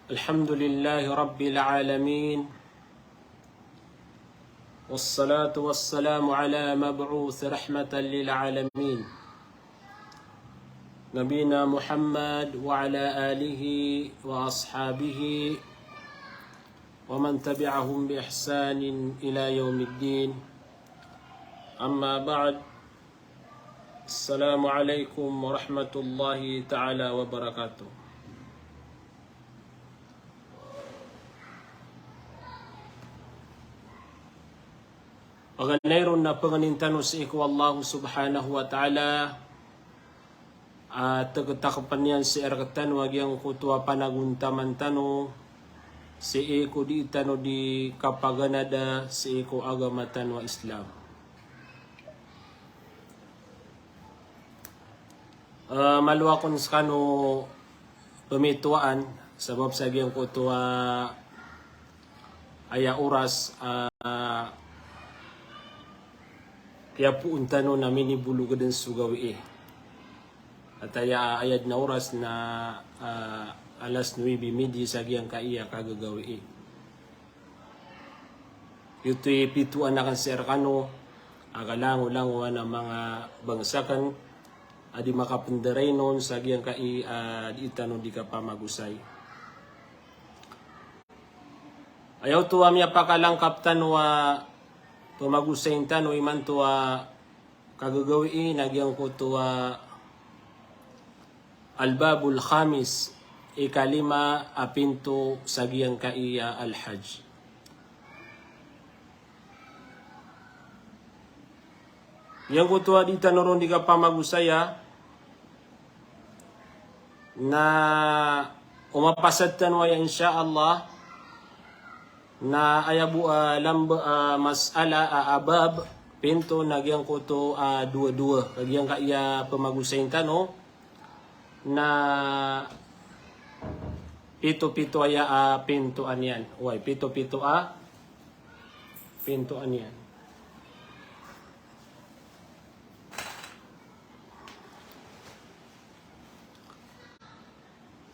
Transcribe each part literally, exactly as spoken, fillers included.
الحمد لله رب العالمين. والصلاة والسلام على مبعوث رحمة للعالمين. نبينا محمد وعلى آله وأصحابه ومن تبعهم بإحسان إلى يوم الدين. أما بعد. السلام عليكم ورحمة الله تعالى وبركاته. Paganay ron na pangnin tano sii ko Allah subhanahu wa ta'ala, a, tagtakpan iyan sii rktano a giyangkoto a panagontaman tano sii ko dii tano di kapaganada sii ko agama tano a Islam. A, malo akn skano pmitoaan, sabap sa giyangkoto a aya oras, a, kiyapoon tano na minibolog dn so gawii. At aya, aya dn a oras na, a, alas nuwebe midi sa giyangkaya kagagawii. Giyoto i pitoan akn sii rkano a kalangolangowan a manga bangsa akn a di makapndarainon sa giyangkai a dii tano di kapamagosay. Aya oto a miyapakalangkap tano a pamagosayin tano imanto a kagagawii na giyangkoto a Al-Babul Khamis, ikalima a pinto sa giyangkai a Al-Hajj. Giyangkoto a dii tano ron di kapamagosaya, na o mapasad tano aya, insha Allah, na aya bo a lamba a masala a, a bab, pinto na giyangkoto a dowa-dowa. Ka giyangkaya pamagosayin tano na pito-pito aya a pinto aniyan. Oway, pito-pito a pinto aniyan.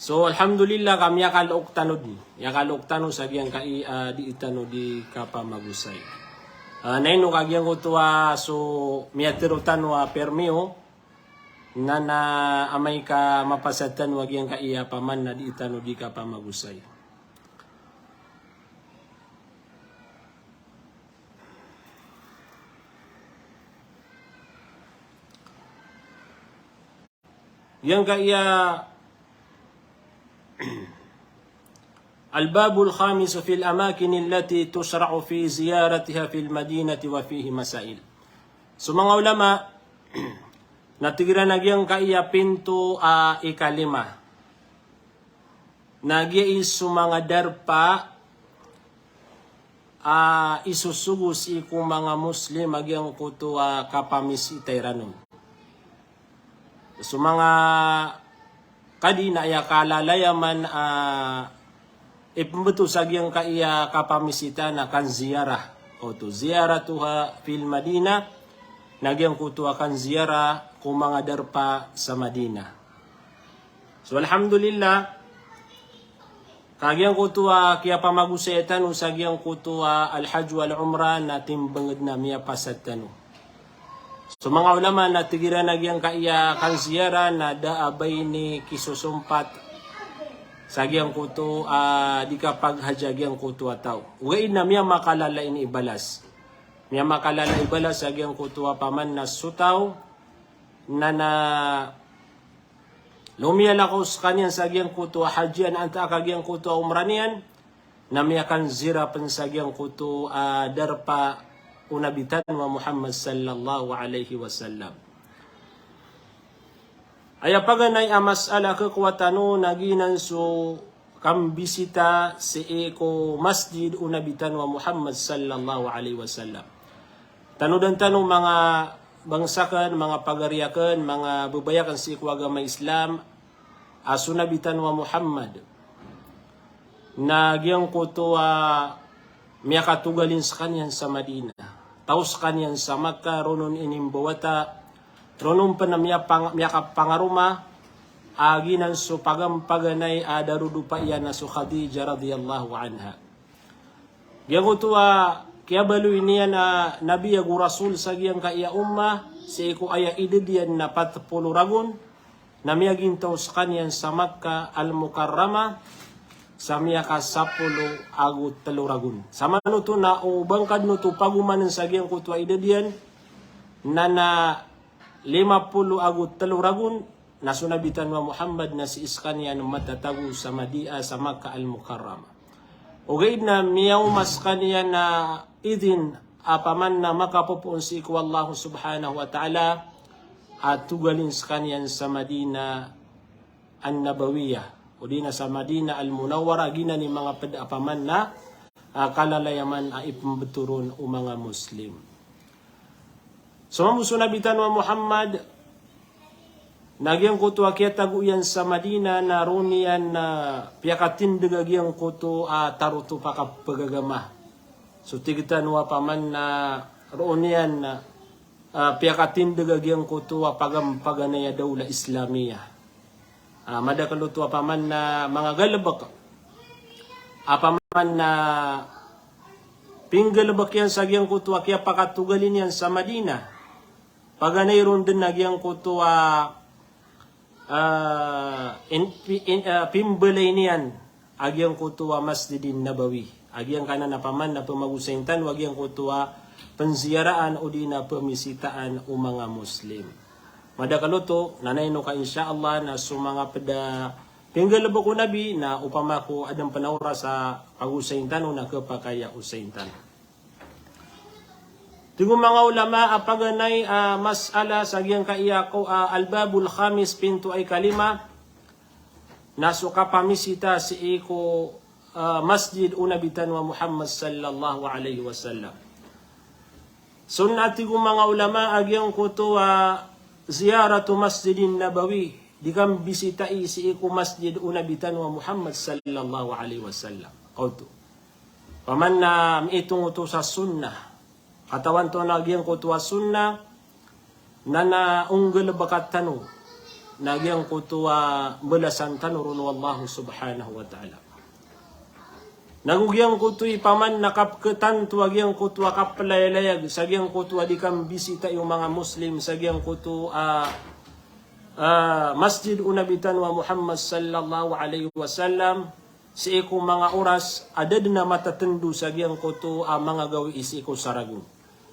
So, alhamdulillah, ka miyakalook tano dn. Miyakalook tano sa giyangkai a dii tano di kapamagosay. A, na ino ka giyangkoto a so miyatharo tano a permiyo, na, na amay ka mapasad tano a giyangkai a paman na dii tano di kapamagosay. Giyangkaya Al-Babul Khamis fil amakin allati tushra'u fi ziyaratiha fil Madinati wa fihi masail. So manga ulama, na tig iran a giyangkaya pinto a ikalima na giya i so manga darpa a isosogo sii ko manga Muslim a giyangkoto a kapamisita iran on. So manga kadi na aya kalalayaman a ipmbto sa giyangkaya kapamisita na kan ziyarah. Oto, ziyaratuha fil Madinah, na giyangkoto a kan ziyarah ko manga darpa sa Madinah. So, alhamdulillah, ka giyangkoto a kiyapamagosay tano sa giyangkoto a Al-Hajj wal Umrah na timbangd na miyapasad tano. So manga ulama na tig iran a giyangkaya kan ziyarah na da a ba ini kisosompat sa giyangkoto a di kapaghajj a giyangkoto a taw. Ogaid na miyamakalala ini i balas. Miyamakalala i balas sa giyangkoto a paman na so taw na, na lomiyalakaw skaniyan sa giyangkoto a hajj iyan antaa ka giyangkoto a umrah niyan, na miyakanziyarah pn sa giyangkoto a darpa o Nabi tano a Muhammad sallallahu alaihi wasallam. Aya paganay a masala a khakowa tano na giyanan so kambisita sii ko masjid o Nabi tano a Muhammad sallallahu alaihi wasallam. Tanodan tano manga bangsa akn, manga pagari akn, manga babay akn sii ko agama Islam, a so Nabi tano a Muhammad na giyangkoto a miyakatogalin skaniyan sa Madinah. Taw skaniyan sa Makkah, ron on inimbawata, ron on pn a miyapang-, miyakapangaroma, a giyanan so pagampaganay a darodopa iyan na so Khadijah radhiyallahu anha. Giyangkoto a kiyabaloy niyan a Nabi ago Rasul sa giyangkaya ummah, sii ko aya idad iyan na pat polo ragon, na miyagintaw skaniyan sa Makkah Al-Mukarramah sa miyakasapolo ago telo ragon. Samanoto na o bangkad oto pagomanen sa giyangkoto a idad iyan na na lima polo ago telo ragon, na so Nabi tano a Muhammad na sii skaniyan matatago sa Madi-, ah, sa Makkah Al-Mukarramah. Ogaid na miyaoma skaniyan a idin a paman na makapopoon sii ko Allah subhanahu wa ta'ala a togalin skaniyan sa Madinah An-Nabawiyah, odi na sa Madinah Al-Munawwarah, giyanan i manga ped a paman na, ah, kalalayaman a ipembetoron o manga Muslim. So mambo so Nabi tano a Muhammad, na giyangkoto a kiyatago iyan sa Madinah, na roo niyan na piyakatindeg a giyangkoto a tarotop a kapagagama. So tig tano a paman na roo niyan na, ah, piyakatindeg a giyangkoto a pagampaganay a dawlah Islamiyah. Ah, madakel oto a paman na manga galebek a paman na pinggalebek iyan sa giyangkoto a kiyapakatogalin iyan sa Madinah. Paganay ron den a giyangkoto a, ah, in, pi-, in, ah, pimbalay niyan a giyangkoto a Masjidin Nabawi. A giyangkanan a paman na pemagosayin tano a giyangkoto a penziyaraan odi na pemisitaan o manga Muslim. Madakel oto, na ino ka insha Allah na so manga ped a pinggalebek o Nabi na opama ko aden pen a oras a pagosayin tano na kepakay a osayin tano. Tig o manga ulama a paganay a mas'ala sa giyangkaya ko, ah, al-babul khamis, pinto a ikalima, na so kapamisita sii ko, ah, masjid o Nabi tano a Muhammad sallallahu alaihi wasallam. Sunnah, tig o manga ulama, a giyangkoto a ziyaratu Masjidin Nabawi, di kambisitai sii ko masjid o Nabi tano a Muhammad sallallahu alaihi wasallam. Kaoto. Paman na miitong oto sa sunnah. Katawan tano a giyangkoto a sunnah, na na onggalebeka tano na giyangkoto a mbalasan tano ron o Allah subhanahu wa ta'ala. Nago giyangkoto i paman na kapketanto a giyangkoto a kapelayalayag sa giyangkoto a di kambisitai o manga Muslim sa giyangkoto a, ah, masjid o Nabi tano a Muhammad sallallahu alaihi wasallam, sii ko manga oras a da den a matetendo sa giyangkoto a manga gawii sii ko saragon.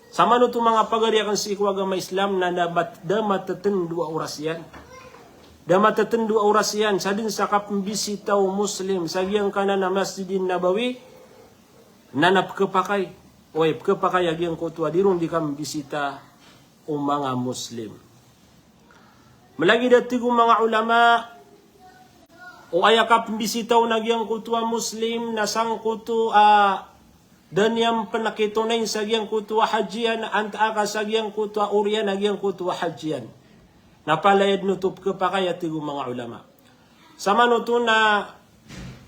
Samanoto manga pagari aken sii ko agama Islam na da mat-, da matetendo a oras iyan. Da matetendo a oras iyan, sa den sa kapembisita o Muslim sa giyangkanan a Masjidin Nabawi, na na pekepakay. Oway, pekepakay a giyangkoto a di ron di kambisita o manga Muslim. Melagid a tig o manga ulama, o aya kapembisita on a giyangkoto a Muslim na sangkoto a da niyan pen kitonayn sa giyangkoto a hajj iyan, antaa ka sa giyangkoto a oriyan a giyangkoto a hajj iyan. Na palaya den oto pekepakay a tig o manga ulama. Samanoto na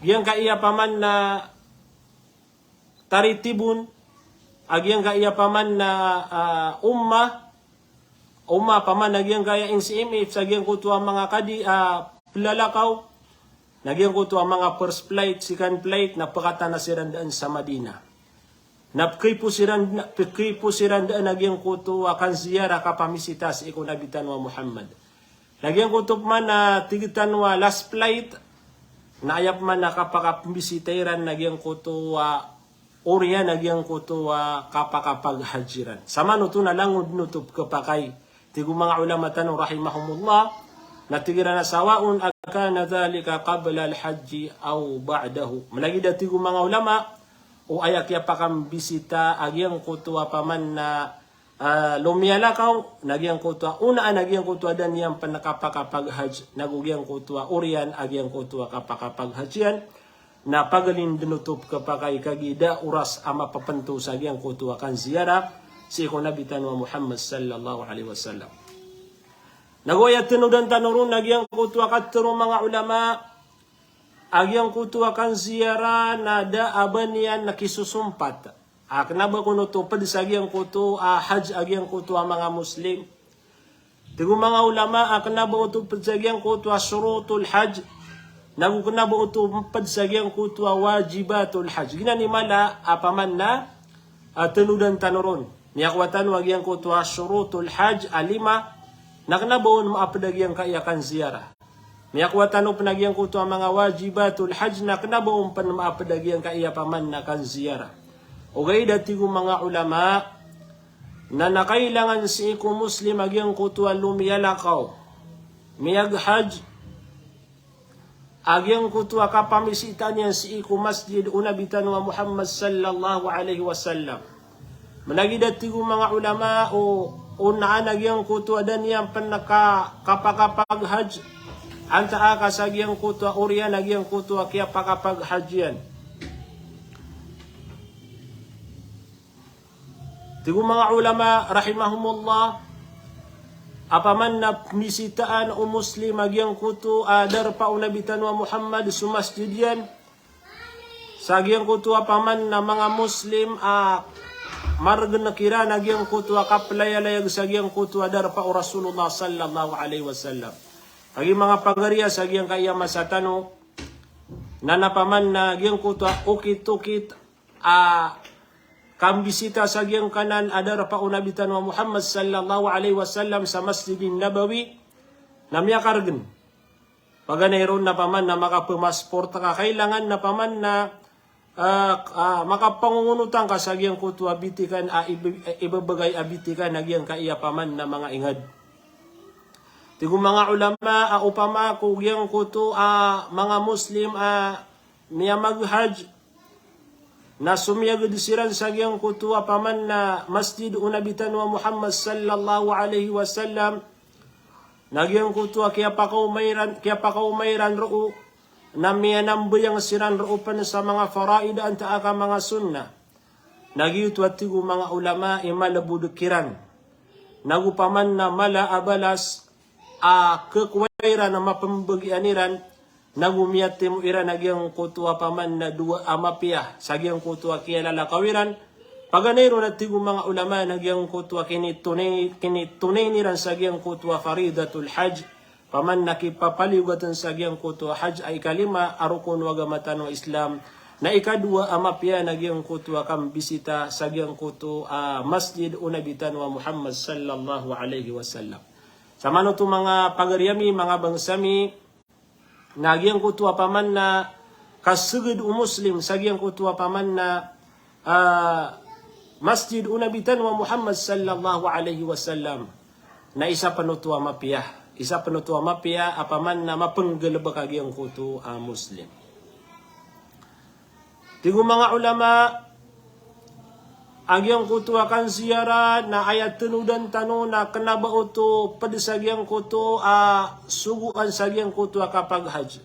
giyangkaya paman na taritibon a giyangkaya paman na, ah, ummah, ummah paman na giyangkaya N C M F sa giyangkoto a manga kadi, ah, pelalakaw, na giyangkoto a manga first flight, second flight, na pekatana siran daan sa Madinah. Na pekipo siran, na pekipo siran daan a giyangkoto a kanziyara, kapamisita sii ko Nabi tano a Muhammad. Na giyangkoto paman na tig tano a last flight, na aya paman na kapakapembisita iran na giyangkoto a oriyan a giyangkoto a kapakapaghaji ran. Samanoto na langon den oto pekepakay. Tig o manga ulama tano rahimahumullah, na tig iran a sawaun akana dhalika qabla al-hajji aw ba'dahu. Melagid a tig o manga ulama, o aya kiyapakambisita a giyangkoto a paman na ah, lomiyalakaw, na giyangkoto a onaan a giyangkoto a da niyan pen kapakapaghaji, nago giyangkoto a oriyan a giyangkoto a kapakapaghaji iyan, na pagalin den oto pekepakay kagiya da oras a mapepento sa giyangkoto a kanziyara sii ko Nabi tano a Muhammad sallallahu alaihi wasallam. Nago aya tenodan tano ron na giyangkoto a katero o manga ulama, a giyangkoto a kanziyara na da a ba niyan na kisosompat. A kena ba kon oto ped sa giyangkoto a hajj a giyangkoto a manga Muslim. Tig o manga ulama a kena ba oto ped sa giyangkoto a shurutul hajj, nago kena ba oto ped sa giyangkoto a wajibatul hajj. Giyanan i mala a paman na, a, tenodan tano ron. Miyakowa tano a giyangkoto a shurutul hajj a lima, na kena ba on maaped a giyangkaya kanziyara. Miyakowa tano pen a giyangkoto a manga wajibatul hajj, na kena ba on pen maaped a giyangkaya paman na kanziyara. Ogaid a tig o manga ulama, na, na kailangan sii ko Muslim a giyangkoto a lomiyalakaw, miyaghajj, a giyangkoto a kapamisitaan iyan sii ko masjid o Nabi tano a Muhammad sallallahu alaihi wasallam. Managidat tig o manga ulama o, o naan a giyangkoto a da niyan pen ka, kapakapaghajj, antaa ka sa giyangkoto a oriyan a giyangkoto a kiyapakapaghajj iyan. Tig o manga ulama rahimahumullah, a paman na misitaan o Muslim a giyangkoto a darpa o Nabi tano a Muhammad so masjid iyan, sa giyangkoto a paman na manga Muslim a maregen kiran a giyangkoto a kapelayalayag sa giyangkoto a darpa o Rasulullah sallallahu alaihi wasallam. Agi manga pagariya sa giyangkaya masa tano, na na paman na giyangkoto a okit-okit a kambisita sa giyangkanan a darpa o Nabi tano a Muhammad sallallahu alaihi wasallam sa Masjidin Nabawi, na miyakaregen. Paganay ron na paman na makapemasport ka, kailangan na paman na, ah, ah, makapangongonotan ka sa giyangkoto a bitikan a ibe-, ibebegay a bitikan a giyangkaya paman na manga inged. Tig o manga ulama a opama ko giyangkoto a manga Muslim a miyamaghajj, na somiyaged siran sa giyangkoto a paman na masjid o Nabi tano a Muhammad sallallahu alaihi wasallam, na giyangkoto a kiyapakaoma iran, kiyapakaoma iran roo, na miyanambayang siran roo pen sa manga faraid antaa ka manga sunnah. Na giyoto a tig o manga ulama i malebod kiran. Nago paman na mala a balas a kekowa iran a mapembegian iran, nago miyatimo iran a giyangkoto a paman na dowa a mapiya sa giyangkoto a kiyalalakaw iran. Paganay ron a tig o manga ulama na giyangkoto a kinitonay, kinitonay iran sa giyangkoto a faridatul hajj, paman na kipapaliyogaten sa giyangkoto a hajj a ikalima a rokon o agama tano a Islam, na ikadowa a mapiya na giyangkoto a kambisita sa giyangkoto a masjid o Nabi tano a Muhammad sallallahu alaihi wasallam. Samanoto manga pagari ami, manga bangsa mi, na giyangkoto a paman na kaseged o Muslim sa giyangkoto a paman na, ah, masjid o Nabi tano a Muhammad sallallahu alaihi wasallam, na isa pen oto a mapiya, isa pen oto a mapiya a paman na mapenggalebek a giyangkoto a Muslim. Tig o manga ulama, a giyangkoto a kanziyara na aya tenodan tano na kena ba oto ped sa giyangkoto a sogoan sa giyangkoto a kapaghajj.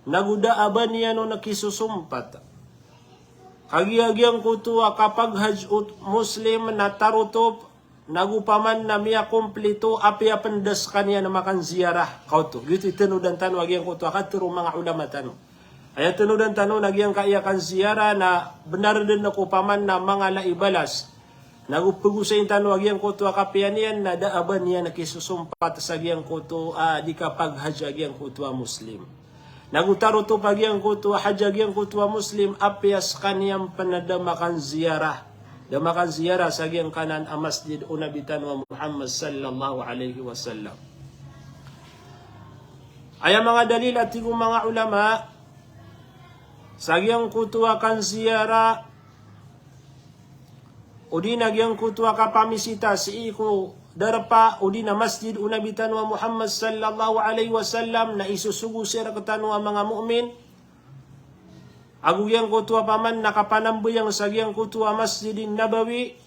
Nago da a ba niyan on kisosompat. Kagiya giyangkoto a kapaghajj o Muslim na tarotop, nago paman na miyakomplito apiya pen da sekaniyan makanziyara. Kaoto, giyoto i tenodan tano a giyangkoto a katero o manga ulama tano. Aya tenodan tano na giyangkaya kanziyara na benar den ko paman na mangala i balas. Nago pegosayin tano a giyangkoto a kapiya niyan na da a ba niyan kisosompat sa giyangkoto a di kapaghajj a giyangkoto a Muslim. Nago tarotop a giyangkoto a hajj a giyangkoto a Muslim, apiya sekaniyan pen da makanziyara. Da makanziyara sa giyangkanan a masjid o Nabi tano a Muhammad sallallahu alaihi wasallam. Aya manga dalil a tig o manga ulama, sa giyangkoto a kanziyara, odi na giyangkoto a kapamisita sii ko darpa, odi na masjid o Nabi tano a Muhammad sallallahu alaihi wasallam, na isosogo sii rektano a manga mu'min. Ago giyangkoto a paman na kapanambayang sa giyangkoto a Masjidin Nabawi,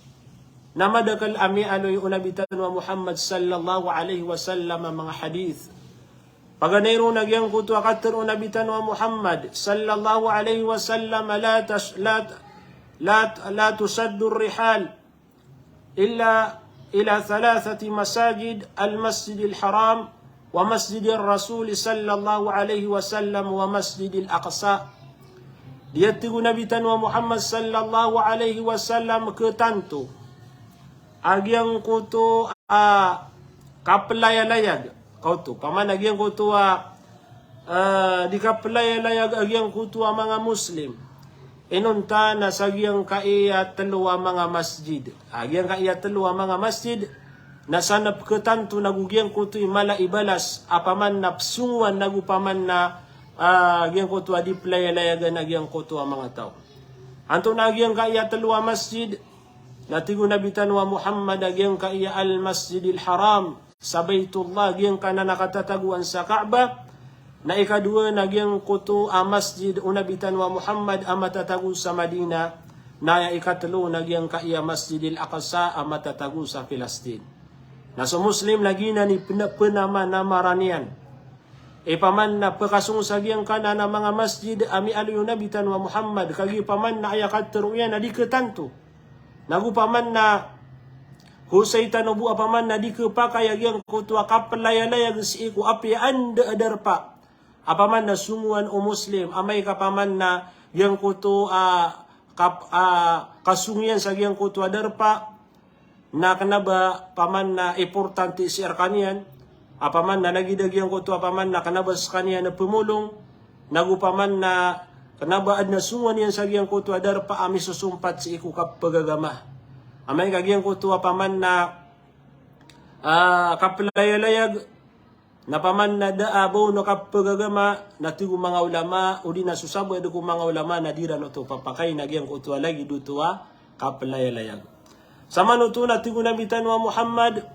na madakel a miyaaloy o Nabi tano a Muhammad sallallahu alaihi wasallam a manga hadith. Paganay ron a giyangkoto a katero o Nabi tano a Muhammad sallallahu alaihi wasallam, la tas-, la, la, la tushaddu rihal illa ila thalathati masajid, al-Masjidil Haram, wa Masjidir Rasul sallallahu alaihi wasallam, wa Masjidil Aqsa. Di a tig o Nabi tano a Muhammad sallallahu alaihi wasallam, ketanto a giyangkoto a kapelayalayag. Kaoto, paman a giyangkoto a, ah, di kapelayalayag a giyangkoto a manga Muslim. Inonta na sa giyangkaya telo a manga masjid. Ah, giyangkaya telo a manga masjid, na san a peketanto nago giyangkoto i mala i balas, a paman na pesongowan nago paman na, ah, giyangkoto a di pelayalayagan a giyangkoto a manga taw. Antonaa giyangkaya telo a masjid? Na tig o Nabi tano a Muhammad a giyangkaya Al-Masjidil Haram, sa Baitullah, giyangkanan a katatagoan sa Kaaba. Na ikadowa na giyangkoto a masjid o Nabi tano a Muhammad a matatago sa Madina. Na aya ikatelo na giyangkaya Masjidil Aqsa a matatago sa Filistin. Na so Muslim na giyanan i pena-, penamanamaran iyan. Ipaman na pekasong sa giyangkanan a manga masjid a miyaaloy o Nabi tano a Muhammad, kagiya paman na aya katero iyan a di ketanto. Nago paman na hosay tano bo a paman na di kepakay a giyangkoto a kapelayalayag sii ko apiya anda a darpa a paman na songowan o Muslim, amay ka paman na giyangkoto a kap-, a kasong iyan sa giyangkoto a darpa, na kena ba paman na importante sii rekaniyan, a paman na lagid a giyangkoto a paman na kena ba sekaniyan a pemolong, nago paman na kena ba aden a songowan iyan sa giyangkoto a darpa a misosompat sii ko kapagagama. Amay ka giyangkoto a paman na, ah, kapelayalayag, na paman na da a ba on a kapagagama, na tig o manga ulama, odi na so sabaad ko manga ulama na di iran oto papakay na giyangkoto a lagid oto a kapelayalayag. Samanoto na tig o Nabi tano a Muhammad,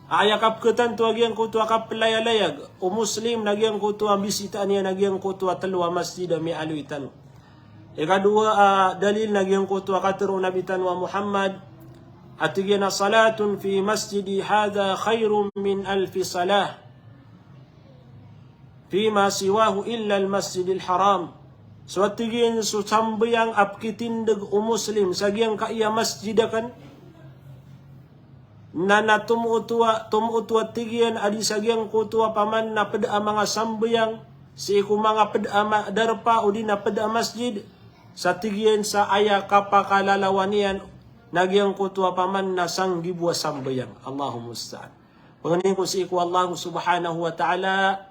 aya kapeketanto a giyangkoto a kapelayalayag o Muslim na giyangkoto a bisitaan iyan a giyangkoto a telo a masjid a miyaaloy tano. Ikadowa a dalil na giyangkoto a katero o Nabi tano a Muhammad, a tig iyan a, "Salatun fi masjidi hadha khairun min alfi salah fima siwahu illa al-Masjidil Haram." So a tig iyan so sambayang a pekitindeg o Muslim sa giyangkaya masjid aken, na, na tomo oto a, tomo oto a tig iyan a di sa giyangkoto a paman na ped a manga sambayang sii ko manga ped a ma-, darpa odi na ped a masjid, sa tig iyan sa aya kapakalalawan iyan na giyangkoto a paman na sanggibo a sambayang. Allahul musta'an. Pangnin ko sii ko Allah subhanahu wa ta'ala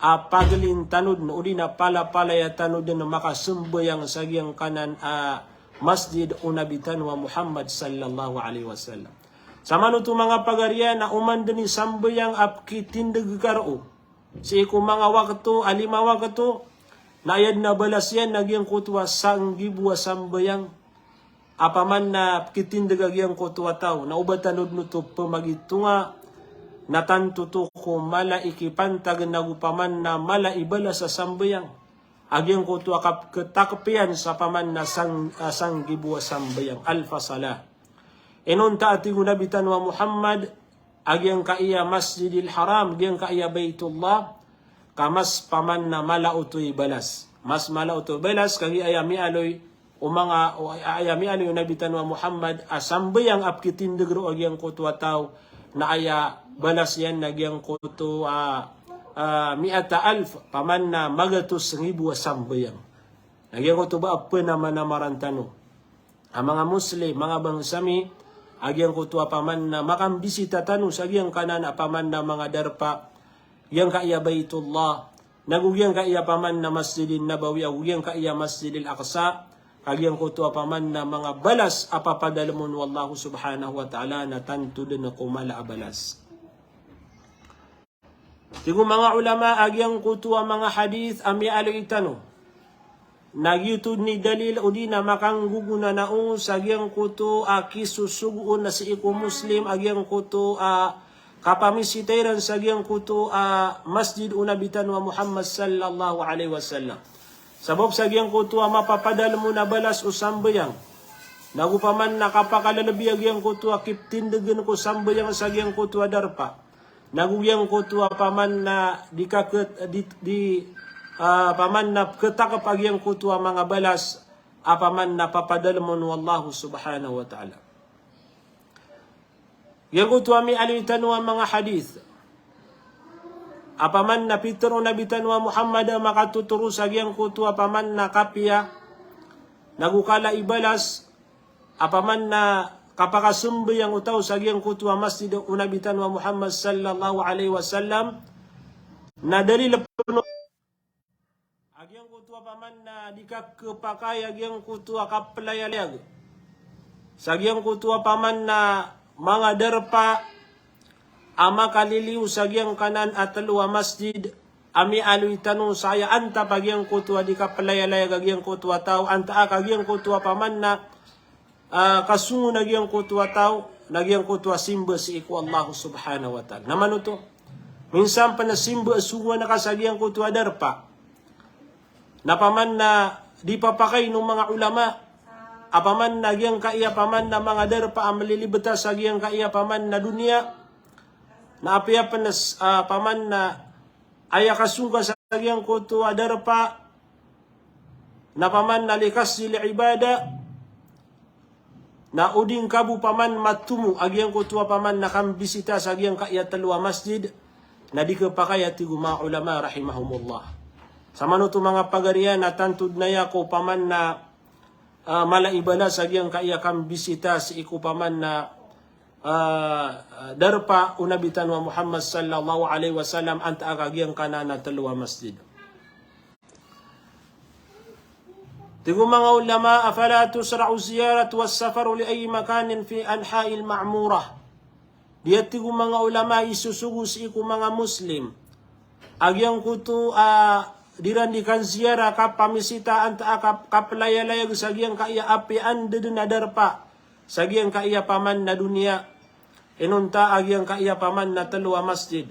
a pagelin tano den, odi na palapalaya tano den makasambayang sa giyangkanan a masjid o Nabi tano a Muhammad sallallahu alaihi wasallam. Samanoto manga pagariya na oman den i sambayang a pekitindeg ka roo sii ko manga wakto a lima wakto, na aya den a balas iyan na giyangkoto a sanggibo a sambayang. A paman na pekitindeg a giyangkoto a taw, na o ba tano den oto pemagitonga, na tanto oto ko mala i kipantagen ago paman na mala i balas a sambayang a giyangkoto a kap-, ketakep iyan sa paman na sang-, a sanggibo a sambayang, alfa salah. Inonta a tig o Nabi tano a Muhammad, a giyangkaya Masjidil Haram, giyangkaya Baitullah, ka mas paman na mala oto i balas. Mas mala oto i balas, kagiya aya miyaaloy o manga, o aya miyaaloy o Nabi tano a Muhammad a sambayang a pekitindeg roo a giyangkoto a taw, na aya balas iyan na giyangkoto a, a, mi'ata alf, paman na magatos ngibo a sambayang. Na giyangkoto ba a penamanamaran tano a manga Muslim, manga bangsa mi, a giyangkoto a paman na makambisita tano sa giyangkanan a paman na manga darpa, giyangkaya Baitullah, nago giyangkaya paman na Masjidin Nabawi, ago giyangkaya Masjidil Aqsa, a giyangkoto a paman na manga balas a papadalem on o Allah subhanahu wa ta'ala na tanto den ko mala a balas. Tig o manga ulama a giyangkoto a manga hadith a miyaaloy tano, na giyoto den i dalil odi na makanggogonanao sa giyangkoto a kisosogoon na sii ko Muslim a giyangkoto a kapamisita iran sa giyangkoto a masjid o Nabi tano a Muhammad sallallahu alaihi wasallam. Sabap sa giyangkoto a mapapadalem on a balas o sambayang, nago paman na kapakalelebi a giyangkoto a kiptindegen ko sambayang sa giyangkoto a darpa, nago giyangkoto a paman na di kaket-, di, di, ah, paman na ketakep a giyangkoto a manga balas a paman na papadalem on o Allah subhanahu wa ta'ala. Giyangkoto a miyaaloy tano a manga hadith a paman na pitero o Nabi tano a Muhammad a makatotoro sa giyangkoto a paman na kapiya, nago kala i balas, a paman na kapakasambayang o taw sa giyangkoto a masjid o Nabi tano a Muhammad sallallahu alaihi wasallam, na dalil pn a giyangkoto a paman na di kakepakay a giyangkoto a kapelayalayag sa giyangkoto a paman na manga darpa a makaliliyo sa giyangkanan a telo a masjid a miyaaloy tano sa aya antap a giyangkoto a di kapelayalayag a giyangkoto a taw, antaa ka giyangkoto a paman na ah, kasong na giyangkoto a taw, na giyangkoto a simba sii ko Allah subhanahu wa ta'ala. Na mano oto, minsan pn a simba a songowan ka sa giyangkoto a darpa na paman na di papakayn o manga ulama a paman na giyangkaya paman na manga darpa a malilibeta sa giyangkaya paman na doniya, na apiya pn a s-, ah, paman na aya kasong ka sa giyangkoto a darpa na paman na likasdil ibada, na o di ngka bo paman matomo a giyangkoto a paman na kambisita sa giyangkaya telo a masjid, na di kepakay, a tig o manga ulama rahimahumullah. Sa mano oto manga pagariya na tanto dn aya ko paman na ah, mala i balas a giyangkaya kambisita sii ko paman na, ah, darpa o Nabi tano a Muhammad sallallahu alaihi wasallam, antaa ka giyangkanan a telo a masjid. Tig o manga ulama, "Afala tushra'u ziyaratu was-safaru li ayyi makanin fi anha'il ma'murah?" Di a tig o manga ulama, isosogo sii ko manga Muslim a giyangkoto a, ah, di iran di kanziyara, kapamisita, antaa ka, kapelayalayag sa giyangkaya apiya anda dn a darpa sa giyangkaya paman na doniya, inonta a giyangkaya paman na telo a masjid.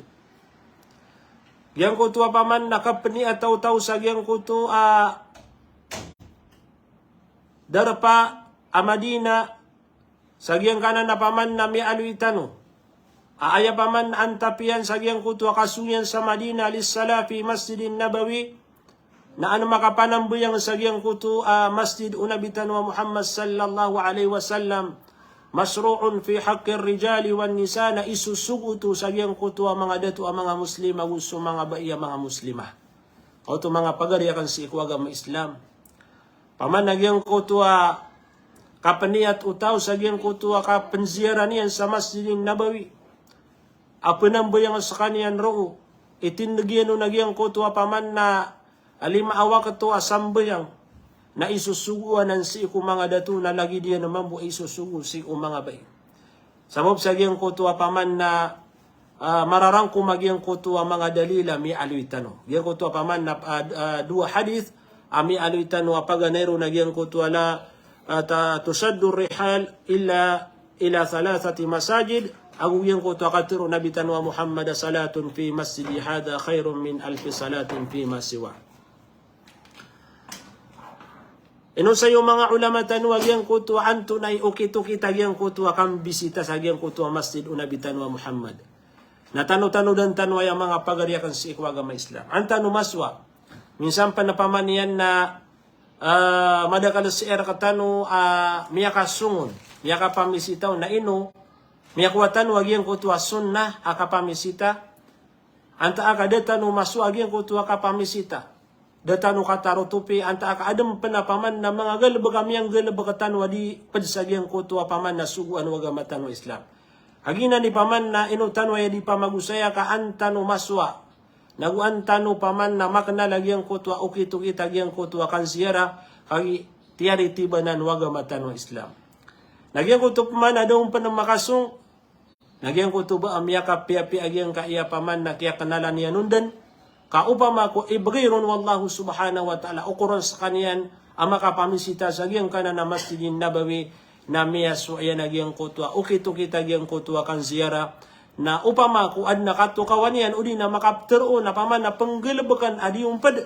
Giyangkoto a paman na kapeniat o taw sa giyangkoto a, ah, darpa a Madina, sa giyangkanan a paman na miyaaloy tano a aya paman na antap iyan sa giyangkoto a kasong iyan sa Madina, lis-salah fi Masjidin Nabawi, na an makapanambayang sa giyangkoto a masjid o Nabi tano a Muhammad sallallahu alaihi wasallam, mashru'un fi haqqir rijali wan nisa, na isosogo oto sa giyangkoto a manga dato a manga Muslim ago so manga bai a manga Muslimah. Ka oto manga pagari akn sii ko agama Islam, paman na giyangkoto a kapeniat o taw sa giyangkoto a kapenziyaran iyan sa Masjidin Nabawi a penambayang skaniyan roo, itindeg iyan on a giyangkoto a paman na lima a wakto a sambayang, na isosogo anan sii ko manga dato, na lagid iyan mambo a isosogo sii ko manga bai. Sabap sa giyangkoto a paman na, ah, mararangkom a giyangkoto a manga dalil a miyaaloy tano. Giyangkoto a paman na, ah, ah, dowa hadith a miyaaloy tano a paganay ron a giyangkoto a la, ah, ta-, tushaddu rihal illa ila thalathati masajid, ago giyangkoto a katharo o Nabi tano a Muhammad a salatun fi masjidi hadha khairun min alfi salatin fi ma siwa. Ino sayo manga ulama tano a giyangkoto a antonaa i okit-okit a giyangkoto a kambisita sa giyangkoto a masjid o Nabi tano a Muhammad. Na tano-tano dan tano aya manga pagari akn sii ko agama Islam. An tano masowa. Minsan pn a paman iyan na, ah, madakl sii rktano a miyakasong on, miyakapamisita on, na ino, miyakowa tano a giyangkoto a sunnah a kapamisita, antaa ka da tano masowa a giyangkoto a kapamisita. Da tano katarotopi, antaa ka adn pn a paman na manga galbk a miyanggalbk tano a di pd sa giyangkoto a paman na sogoan o agama tano a Islam. Kagiya nan i paman na ino tano aya di pamagosaya ka an tano masowa, nago an tano paman na maknal a giyangkoto a okit-okit a giyangkoto a kanziyara, kagiya tiyaritibanan o agama tano a Islam. Na giyangkoto paman na da on pn makasong, na giyangkoto ba a miyakapiyapiya a giyangkaya paman na kiyaknalan iyan on dn, ka opama ko ibgay ron o Allahu subhanahu wa ta'ala, okoron skaniyan a makapamisita sa giyangkanan a Masjidin Nabawi, na miyasowa iyan a giyangkoto a okit-okit a giyangkoto a kanziyara, na opama ko adn a katokawan iyan, odi na makaptharoon a paman na pnggalbkn a di on pd,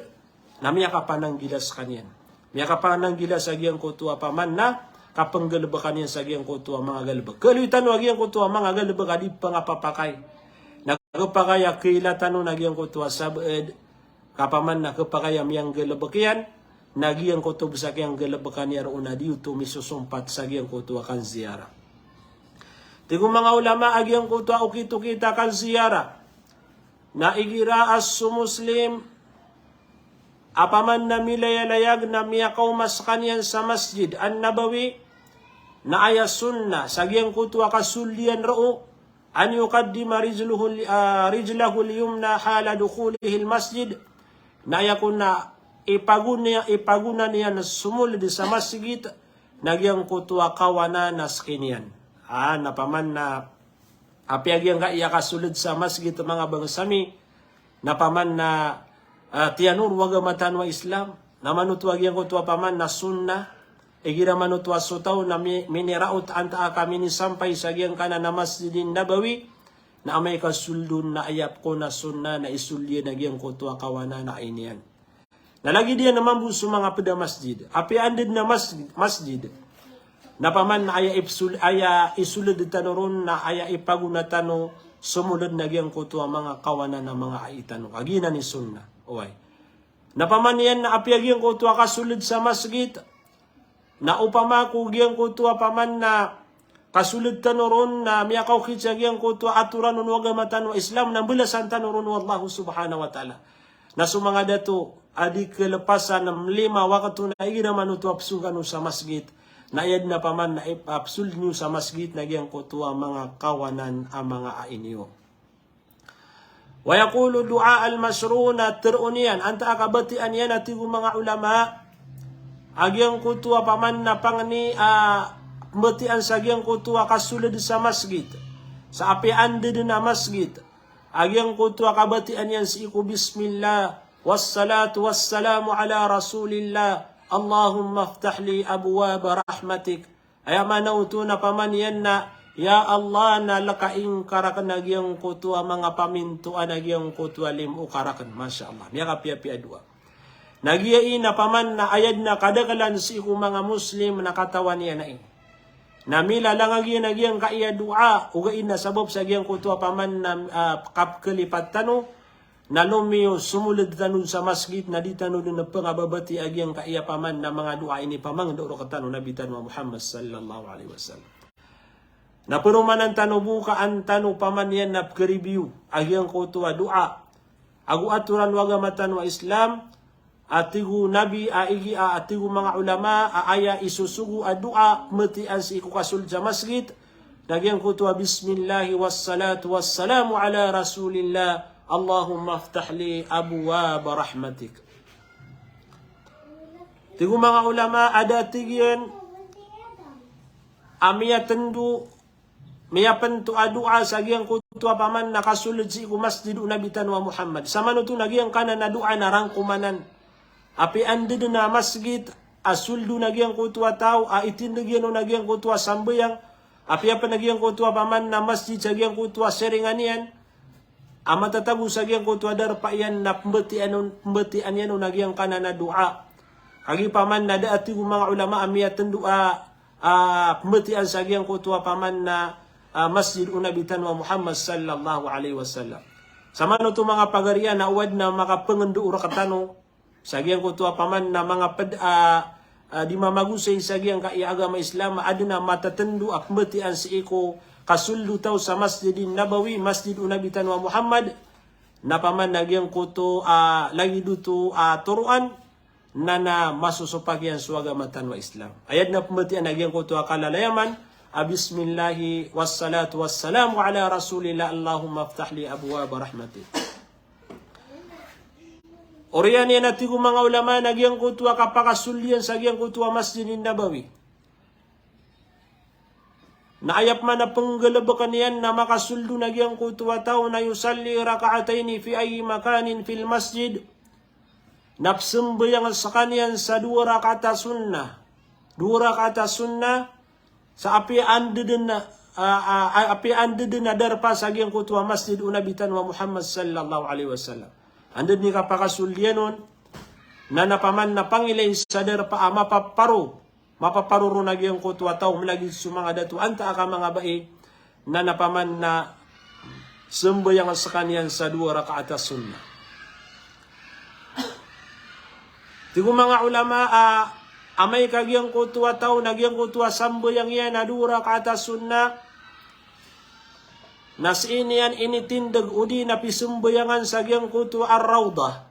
na miyakapananggila skaniyan. Miyakapananggila sa giyangkoto a paman na kapnggalbkan iyan sa giyangkoto a manga galbk. Kaaloy tano a giyangkoto a manga galbk a di pangapapakay. Na khapakay a kaila tano na giyangkoto a sabaad, ka paman na khapakay a miyanggalbk iyan, na giyangkoto bs a kiyanggalbkan iyan roo na di oto misosompat sa giyangkoto a kanziyara. Tig o manga ulama a giyangkoto a okit-okit a kanziyara na igira a so Muslim a paman na milayalayag na miyakaoma skaniyan sa Masjid An-Nabawi, na aya sunnah sa giyangkoto a kasold iyan roo, an yuqaddima rijluhu li-, ah, rijlahul yumna hala dukhulihil masjid. Na aya kon a ipagona, ipagona niyan somold sa masgit na giyangkoto a kawanan a skin iyan. Ah, na paman na apiya giyangkaya kasold sa masgit, manga bangsa mi, na paman na, ah, tiyanoro o agama tano a Islam, na manoto a giyangkoto a paman na sunnah, igira manoto a so taw na mi-, miniraot antaa ka minisampay sa giyangkanan a Masjidin Nabawi, na amay ka sold on na aya pkona sunnah na isold iyan a giyangkoto a kawanan a ai niyan. Na lagid iyan a mambo so manga pd a masjid. Apiya anda dn a mas-, masjid, na paman na aya ipsol-, aya isold tano ron na aya ipagona tano somold na giyangkoto a manga kawanan a manga ai tano. Kagiya nan i sunnah. Oway. Na paman iyan na apiya giyangkoto a kasold sa masgit, na opama ko giyangkoto a paman na kasold tano ron na miyakaokit sa giyangkoto a atoran o agama tano a Islam, na mbalasan tano ron o Allah subhanahu wa ta'ala. Na so manga dato a di kelepasan a lima wakto na igira manoto a psongkan o sa masgit, na aya dn a paman na ip-, a psold niyo sa masgit na giyangkoto a manga kawanan a manga ai niyo. Wa yaqulu du'a al-mashru', na tharoon iyan, antaa ka batian iyan a tig o manga ulama, a giyangkoto a paman na pangni a pmbatian sa giyangkoto a kasold sa masgit. Sa apiya anda dn a masgit, a giyangkoto a kabatian iyan sii ko bismillah, wassalatu wassalamu ala rasulillah, Allahumma iftah li abwaba rahmatik. Aya maana oto na paman iyan na, ya Allah, na lkai ngka rakn a giyangkoto a manga pamintoan a giyangkoto a limo ka rakn. Masha Allah. Miyakapiyapiya a doa. Na giya i na paman na aya dn a kadaklan sii ko manga Muslim na katawan iyan ai. Na milalangag iyan a giyangkaya doa, ogaid na sabap sa giyangkoto a paman na, ah, kapkhalipat tano, na lomiyo somold tano sa masgit na di tano dn pngababatiya a giyangkaya paman na manga doa inipamangndao rktano o Nabi tano a Muhammad sallallahu alaihi wasallam. Na paromanan tano bo ka an tano paman iyan na pkharibiyo a giyangkoto a doa ago atoran o agama tano a Islam, a tig o Nabi, a igi, a, a tig o manga ulama, a aya isosogo a doa pmbatian sii ko kasold sa masgit, na giyangkoto a bismillah wassalatu wassalamu ala rasulillah, Allahumma iftah li abwaba rahmatik. Tig o manga ulama, a da tig iyan a miyatndo, miyapnto a doa sa giyangkoto a paman na kasold sii ko masjid o Nabi tano a Muhammad. Samanoto na giyangkanan a doa na rangkomanan. Apiya anda dn a masgit a sold on a giyangkoto a taw a itindg iyan on a giyangkoto a sambayang, apiya pn a giyangkoto a paman na masjid sa giyangkoto a siringan iyan a matatago sa giyangkoto a darpa iyan na pmbatian on, pmbatian iyan on a giyangkanan a doa. Kagiya paman na da a tig o manga ulama a miyatndo a, a, pmbatian sa giyangkoto a paman na, a, masjid o Nabi tano a Muhammad sallallahu alaihi wasallam. Samanoto manga pagari iyan a o adn a makapngndao rktano sa giyangkoto a paman na manga pd a, a, di mamagosay sa giyangkaya agama Islam, a adn a matatndo a pmbatian sii ko kasold o taw sa Masjidin Nabawi, masjid o Nabi tano a Muhammad, na paman na giyangkoto a lagid oto a toroan, na, na masosopak iyan so agama tano a Islam. Aya dn a pmbatian a giyangkoto a kalalayaman a bismillah wassalatu wassalamu ala rasulillah, Allahumma iftah li abwaba rahmatik. Oriyan iyan a tig o manga ulama na giyangkoto a kapakasold iyan sa giyangkoto a Masjidin Nabawi na aya pman a pnggalbkn iyan na makasold on a giyangkoto a taw na yusalli rak'ataini fi ayyi makanin fil masjid. Na pzambayang skaniyan sa dowa rakaat a sunnah. Dowa rakaat a sunnah sa apiya anda dn a, a, a, apiya anda dn a darpa sa giyangkoto a masjid o Nabi tano a Muhammad sallallahu alaihi wasallam. Anda dn i kapakasold iyan on, na na paman na pangilay sa darpa a mapaparo, mapaparo ron a giyangkoto a taw mlagid so manga dato antaa ka manga bai, na na paman na sambayang skaniyan sa dowa rakaat a sunnah. Tig o manga ulama a, amay ka giyangkoto a taw na giyangkoto a sambayang iyan a dowa rakaat a sunnah, na sii niyan initindg odi na pisambayangan sa giyangkoto a Rawdah.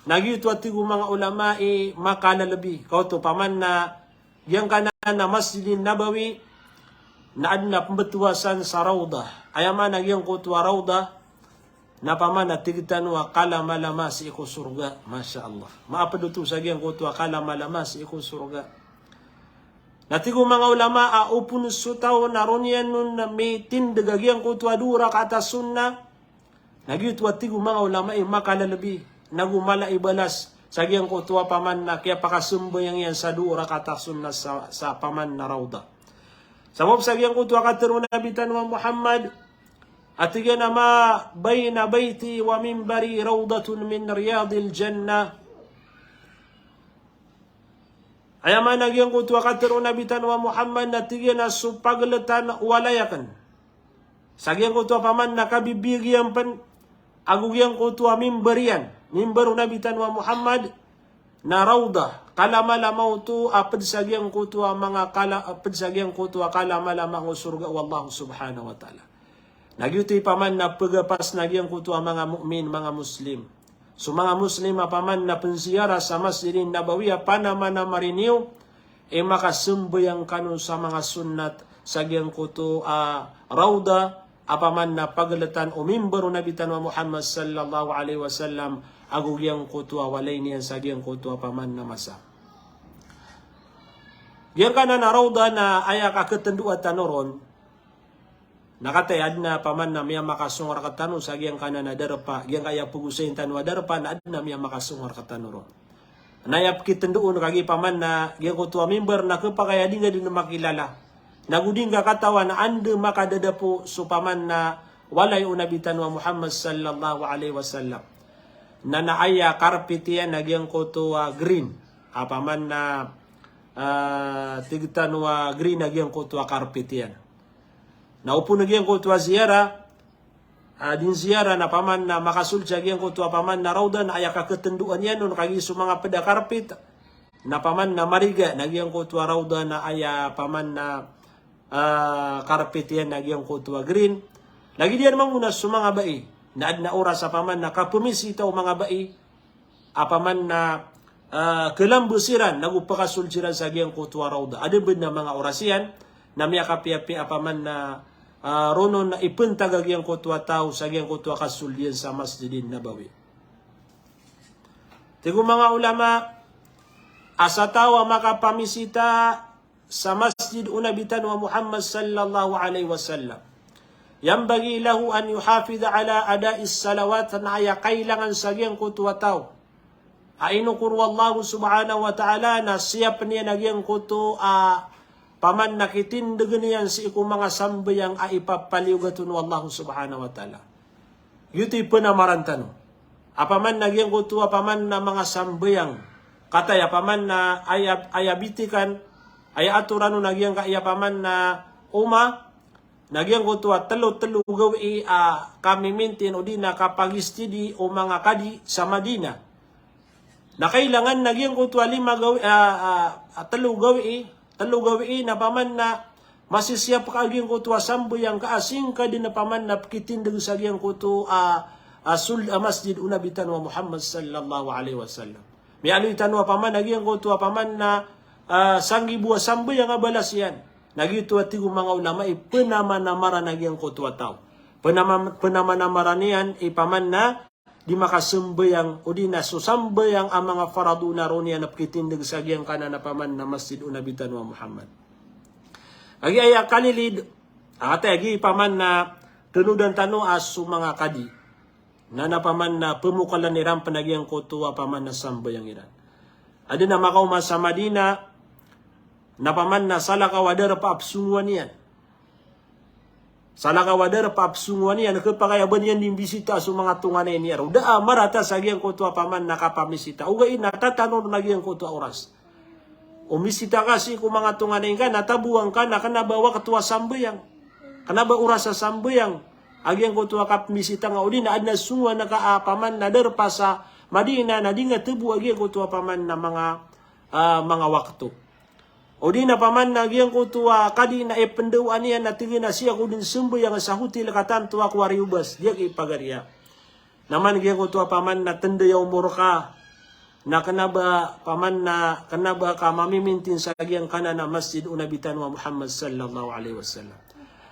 Na giyoto a tig o manga ulama i makalalbi. Kaoto paman na giyangkanan na Masjidin Nabawi, na adn a pmbtowasan sa Rawdah. Aya maana giyangkoto a Rawdah, na opama na tig tano a kalamalama sii ko sorga. Masha Allah. Maapd oto sa giyangkoto a kalamalama sii ko sorga. Na tig o manga ulama a opama so taw na roo niyan on na mitindg a giyangkoto a dowa rakaat a sunnah, na giyoto a tig o manga ulama i makalalbi, nago mala i balas sa giyangkoto a opama na kiyapakasambayang iyan sa dowa rakaat a sunnah sa, sa opama na Rawdah. Sabap sa giyangkoto a katharo o Nabi tano a Muhammad, a tig iyan a ma bayna bayti wa minbari rawdatun min riyadil jannah. Aya maana giyangkoto a katharo o Nabi tano a Muhammad na tig iyan a so pagltan o walay akn sa giyangkoto a opama na kabibiyag iyan pn, ago giyangkoto a mimbar iyan, mimbar o Nabi tano a Muhammad, na Rawdah, kalamalama oto a pd sa giyangkoto a manga kala, a pd sa giyangkoto a kalamalama o sorga o Allah subhanahu wa ta'ala. Na giyoto i opama na pgapas na giyangkoto a manga mu'min, manga Muslim. So manga Muslim a opama na pnziyara sa Masjidin Nabawi a panamanamari niyo i makasambayang kano sa manga sunnat sa giyangkoto a Rawdah, a opama na pagltan o mimbar o Nabi tano a Muhammad sallallahu alaihi wasallam, ago giyangkoto a walay niyan sa giyangkoto a opama na masa. Giyangkanan a Rawdah na aya kakatndoa tano ron, na kataya adn a opama na miyamakasong rktano sa giyangkanan a darpa, giyangkaya pgosayin tano a darpa na adn a miyamakasong rktano ron. Na aya pkitndoon kagiya opama na giyangkoto a mimbar na khapakay a di ngka dn makilala, nago di ngka katawan a anda makadadapo so opama na walay o Nabi tano a Muhammad sallallahu alaihi wasallam. Na, na aya carpet iyan na giyangkoto a green, a opama na, ah, tig tano a green a giyangkoto a carpet iyan. Na opama na giyangkoto a ziyara, ah, dii ziyara na opama na makasold sa giyangkoto a opama na Rawdah, na aya kakatndoan iyan on kagiya so manga pd a carpet na opama na mariga, na giyangkoto a Rawdah na aya opama na, ah, carpet iyan na giyangkoto a green. Lagid iyan mambo na so manga bai, na adn a oras a opama na kapamisita o manga bai, a opama na, ah, kalambs iran, nago pakasold siran sa giyangkoto a Rawdah. Adn pn a manga oras iyan na miyakapiyapiya a opama na, ah, roo on na ipntag a giyangkoto a taw sa giyangkoto a kasold iyan sa Masjidin Nabawi. Tig o manga ulama, a sa taw a makapamisita sa Masjid o Nabi tano a Muhammad sallallahu alaihi wasallam, yanbaghi lahu an yuhafidha ala ada'is salawat, na aya kailangan sa giyangkoto a taw a inokor o Allah subhanahu wa ta'ala na siyapn iyan a giyangkoto a opama na kitindgn iyan sii ko manga sambayang a ipapaliyogat on o Allah subhanahu wa ta'ala. Giyoto i pnamaran tano. A opama na giyangkoto a opama na manga sambayang, kataya a opama na aya, aya bitikan, aya atoran on a giyangkaya a opama na umma, na giyangkoto a tlo, tlo gawii a kamimintin odi na kapagistidi o manga kadi sa Madinah. Na kailangan na giyangkoto a lima gawii, ah, ah, ah, tlo gawii, tlo gawii na opama na masisiyap ka a giyangkoto a sambayang ka a sii ngka dn a opama na pkitindg sa giyangkoto a, ah, sold a Masjid o Nabi tano a Muhammad sallallahu alaihi wasallam. Miyaaloy tano a opama na giyangkoto a opama na, ah, sanggibo a sambayang a balas iyan. Na giyoto a tig o manga ulama i pnamanamaran a giyangkoto a taw. Pnama-, pnamanamaran iyan i opama na di makasambayang, odi na so sambayang a manga farado na roo niyan a pkitindg sa giyangkanan a opama na Masjid o Nabi tano a Muhammad. Kagiya aya kalilid, a, kataya giya opama na tanodan tano a so manga kadi na, na opama na pmokalan iran pn a giyangkoto a opama na sambayang iran. Adn a makaoma sa Madinah na opama na salakaw a darpa a psongowan iyan. Salakaw a darpa a psongowan iyan, khapakay a ba niyan dii mbisita so manga tonganay niyan roo. Da a marata sa giyangkoto a opama na kapamisita. Ogaid na tatano ron a giyangkoto a oras. O misita ka sii ko manga tonganay ngka na taboan ka na kna ba wakto a sambayang, kna ba oras a sambayang a giyangkoto a kapmisita ngka, odi na adn a songowan ka a opama na darpa sa Madinah na di ngka tabo a giyangkoto a opama na manga, ah, manga wakto. Odi na opama na giyangkoto a kadi na ipndawaan iyan na tig iyan a sii ako dn sambayang sa hotel ka tanto ako a riyobas, di ako ipagariya. Na man giyangkoto a opama na tnday a omor ka, Na kena ba paman na, kena ba ka mamimintin sa giyangkanan a masjid o Nabi tano a Muhammad sallallahu alaihi wasallam.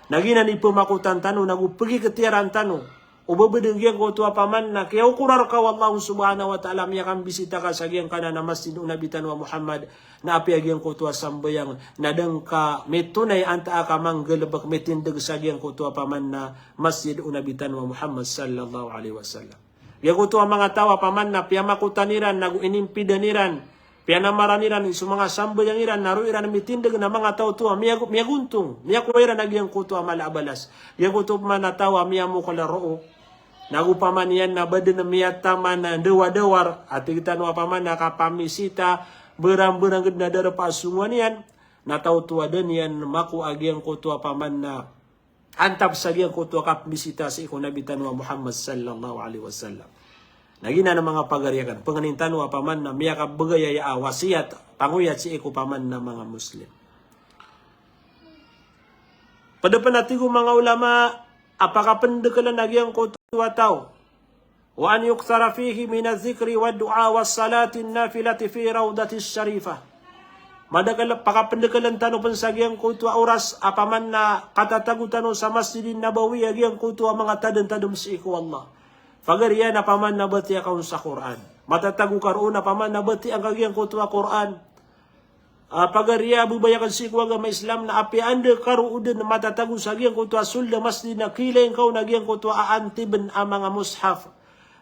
Na giyanan i pemakotan tano, nago pegiketiyaran tano o bebedeng giyangkoto a paman na kiyaokora reka o Allah subhanahu wa ta'ala, miyakambisita ka sa giyangkanan a masjid o Nabi tano a Muhammad, na apiya giyangkoto a sambayang na da ngka mitonay antaa ka manggalebek, mitindeg sa giyangkoto a paman na masjid o Nabi tano a Muhammad sallallahu alaihi wasallam. Giyangkoto a manga taw a paman na piyamakotan iran, nago inimpidan iran, piyanamaran iran so manga sambayang iran, na roo iran mitindeg, na manga taw oto a miyago-, miyagontong, miyakowa iran a giyangkoto a mala a balas. Giyangkoto paman a taw a miyamokel roo, nago paman iyan na ba den miyataman a dawadawar, a tig tano a paman na kapamisita, berang-berang ged na darpa a songowan iyan, na taw oto a da niyan makowa a giyangkoto a paman na antap sa giyangkoto a kapembisita sii ko Nabi tano a Muhammad sallallahu alaihi wasallam. Na giyanan a manga pagari akn, pangnin tano a paman na miyakabegay aya a wasiyat, pangoyat sii ko paman na manga Muslim. Ped pen a tig o manga ulama a pakapendekelen a giyangkoto a taw, wa an yukthara fihi min adh-dhikri wad-du'a was-salati an-nafilati fi rawdati sharifah. Madakel, pakapendekelen tano pen sa giyangkoto a oras a paman na katatago tano sa Masjidin Nabawi a giyangkoto a manga tadentadem sii ko Allah. Pagari iyan a paman na batiya ka on sa Qur'an. Matatago ka roo na paman na batiya ka giyangkoto a Qur'an. Ah, pagari a bebaya akn sii ko agama Islam, na apiya anda ka roo den matatago sa giyangkoto a soled a masjid na kiilay ngka on a giyangkoto a antiben a manga mushaf,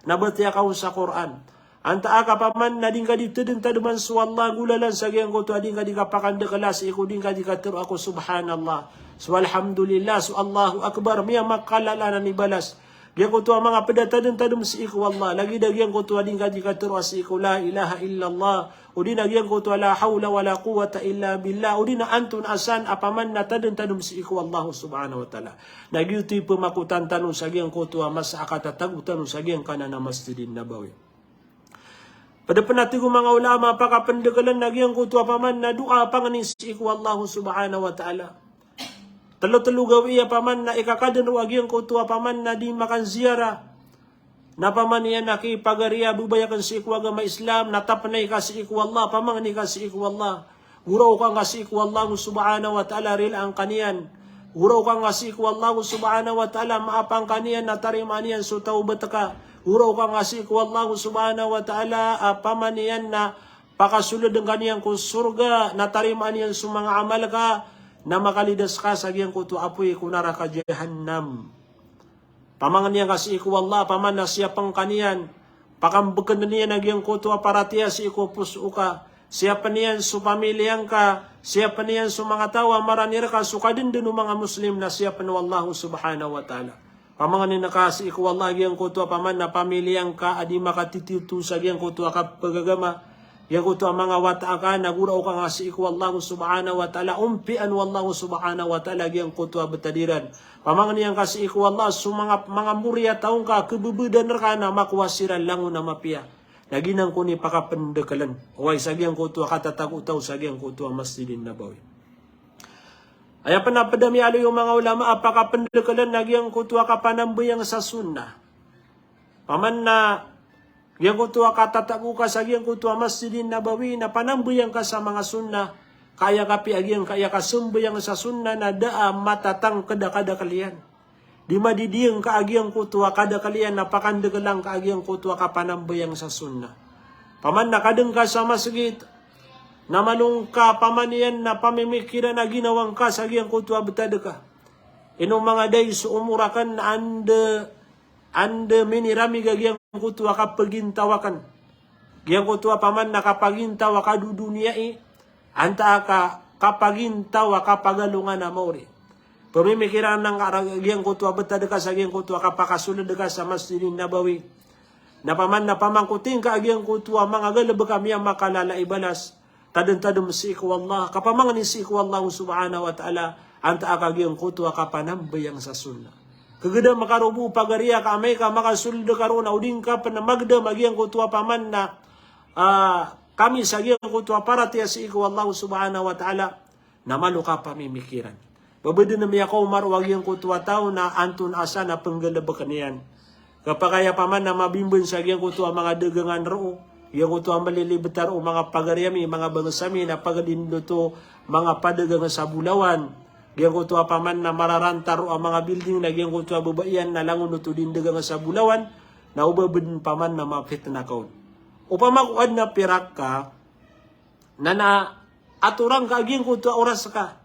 na batiya ka on sa Qur'an. Antaa ka paman na di ngka di tadentademan so Allah, golalan sa giyangkoto a di ngka di kapakandekela sii ko, di ngka di katero a ko subhanallah, so alhamdulillah, so Allahu Akbar, miyamakalala anan i balas. Giyangkoto a manga ped a tadentadem sii ko Allah, lagid a giyangkoto a di ngka di katero a sii ko la ilaha illallah, odi na giyangkoto a la hawla wala quwwata illa billah, odi na antonaa san a paman na tadentadem sii ko Allah subhanahu wa ta'ala. Na giyoto i pemakotan tano sa giyangkoto a masa a katatago tano sa giyangkanan a Masjidin Nabawi. Ped pen a tig o manga ulama a pakapendekelen a giyangkoto a paman na doa, pangni sii ko Allah subhanahu wa ta'ala. Telotelo gawii a paman na ikakaden roo a giyangkoto a paman na di makanziyara. Na paman iyan a ki pagari a bebaya akn sii ko agama Islam, na tapenay ka sii ko Allah, pamangni ka sii ko Allah. Goraoka ngka sii ko Allah subhanahu wa ta'ala, rilaan ka niyan. Goraoka ngka sii ko Allah subhanahu wa ta'ala, maapan ka niyan, na tarimaan iyan so tawbat ka. Goraoka ngka sii ko Allah subhanahu wa ta'ala a paman iyan na pakasoleden ka niyan ko sorga, na tarimaan iyan so manga amal ka, na makalidas ka sa giyangkoto a apoy ko naraka Jahannam. Pamangni angka sii ko Allah, paman na siyapen ka niyan, pakambekenen iyan a giyangkoto a paratiyaya sii ko poso ka, siyapen iyan so pamiliya ngka, siyapen iyan so manga taw a marani reka, so kadenden o manga Muslim na siyapen o Allah subhanahu wa ta'ala. Pamangnin ka sii ko Allah a giyangkoto a paman na pamiliya ngka a di makatitito sa giyangkoto a kapagagama, giyangkoto a manga wata aka, na goraoka ngka sii ko Allah subhanahu wa ta'ala, ompiyaan o Allah subhanahu wa ta'ala giyangkoto a betad iran. Pamangni angka sii ko Allah so manga, manga mori a taw ngka a kebebedan reka na makowa siran langon a mapiya. Na giyanan kon i pakapendekelen, oway, sa giyangkoto a katatago taw sa giyangkoto a Masjidin Nabawi. Aya pen a ped a miyaaloy o manga ulama a pakapendekelen a giyangkoto a kapanambayang sa sunnah. Paman na giyangkoto a katatago ka sa giyangkoto a Masjidin Nabawi na panambayang ka sa manga sunnah, ka aya kapiya giyangkaya kasambayang sa sunnah na da a matatangked a kadakel iyan. Di madidiyeng ka a giyangkoto a kadakel iyan na pakandekela ngka a giyangkoto a kapanambayang sa sunnah. Paman na kadeng ka sa masgit, na malo ngka paman iyan na pamimikiran a ginawa ngka sa giyangkoto a betad ka. Ino manga dai so omor aken na anda, anda miniramig a giyangkoto a kapagintaw aken. Giyangkoto a paman na kapagintaw a kadodoniyai, antaa ka kapagintaw a kapagalongan a maori. Pemimikiran angka a giyangkoto a betad ka sa giyangkoto a kapakasoled ka sa Masjidin Nabawi. Na paman na pamangkoting ka a giyangkoto a manga galebek a miyamakalala i balas. Tadentadem sii ko Allah, kapamangni sii ko Allah subhanahu wa ta'ala, antaa ka giyangkoto a kapanambayang sa sunnah. Kegedam ka roo bo pagari a ka amay ka makasoled ka roo na o di ngka pen magedam a giyangkoto a paman na, ah, kami sa giyangkoto a paratiyaya sii ko Allah subhanahu wa ta'ala, na malo ka pamimikiran. Ba beden a miyakaoma roo a giyangkoto a taw na antonaa san a penggalebeken iyan. Kapakay a paman na mabimben sa giyangkoto a manga dagangan roo. Giyangkoto a malilibet a roo manga pagari ami, manga bangsa mi, na pagadi ndo to manga padagang sa bolawan. Giyangkoto a paman na mararanta roo a manga building na giyangkoto a babaian na langon oto di ndagang sa bolawan, na o ba ben paman na mapitna ka on. Opama ko aden a pirak ka, na na atoran ka a giyangkoto a oras ka.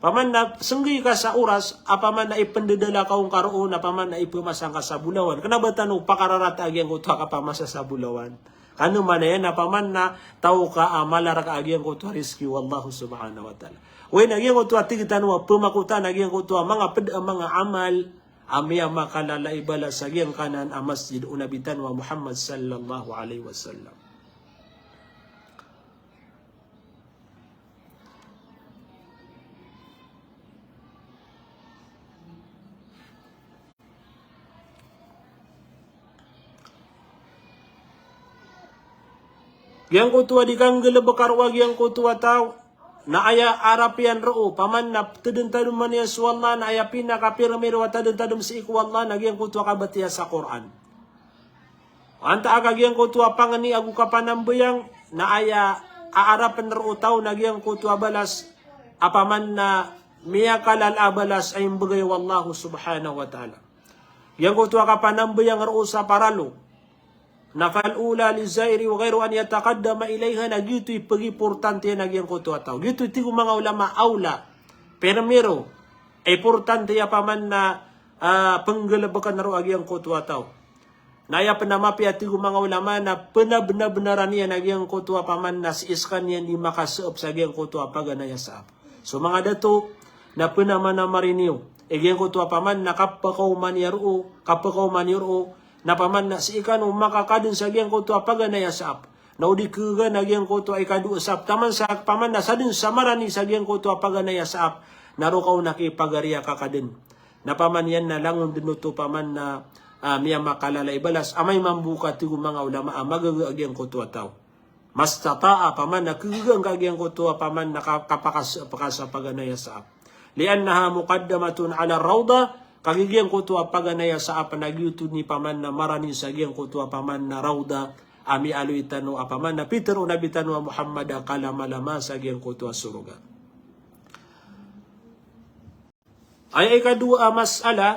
Paman na senggi ka sa oras, a paman na ipendedala ka on ka roo, na paman na ipemasang ka sa bolawan. Kena ba tano pakararata a giyangkoto a kapamasa sa bolawan. Kano mana iyan na paman na taw ka a malaraka a giyangkoto a rizki o Allah subhanahu wa ta'ala. Oway na giyangkoto a tig tano a pemakotan a giyangkoto a manga ped a manga amal a miyamakalala i balas a giyangkanan a masjid o Nabi tano a Muhammad sallallahu alaihi wasallam. Giyangkoto a di kanggalebek a roo a giyangkoto a taw, na aya arap iyan roo, paman na tadentadem man iyan so Allah, na aya pinakapirmiro a tadentadem sii ko Allah, na giyangkoto a kabatiya sa Qur'an. Antaa ka giyangkoto a pangni ago kapanambayang, na aya aarapen roo taw na giyangkoto a balas, a paman na miyakalala a balas a imbegay o Allah subhanahu wa ta'ala. Giyangkoto a kapanambayang roo sa paralo. Na fal ula li zairi wa ghairu an yataqaddama ilaiha, na giyoto i pegimportante iyan a giyangkoto a taw. Giyoto i tig o manga ulama awla. Permiro, importante a paman na, ah, penggalebeken roo a giyangkoto a taw. Na aya pen a mapiya tig o manga ulama na penabenabenaran iyan a giyangkoto a paman na sii sekaniyan di makaseep sa giyangkoto a paganay a saap. So manga dato na penamanamari niyo. E giyangkoto a paman na kapekaoman iyo roo, kapekaoman iyo roo, na paman na sii kano makakaden sa giyangkoto a paganay a saap. Na o di kegan a giyangkoto a ikadowa a saap. Taman sa paman na saden sa marani sa giyangkoto a paganay a saap. Na roo ka on a kipagari a kakaden. Na paman iyan na langon den oto paman na, ah, miyamakalala i balas. Amay mambo ka tig o manga ulama a magaga a giyangkoto a taw. Mastata'a paman na kegegang ka giyangkoto a paman na ka-, kapakas-, pakasa paganay a saap. Li'annaha muqaddamatun 'ala rawdah, kagiya giyangkoto a paganay a saap na giyoto ni paman na marani sa giyangkoto a paman na rawdah, a miyaaloy tano a paman na pitharo o Nabi tano a Muhammad a kalamalama sa giyangkoto a soroga. Aya ikadowa a mas'ala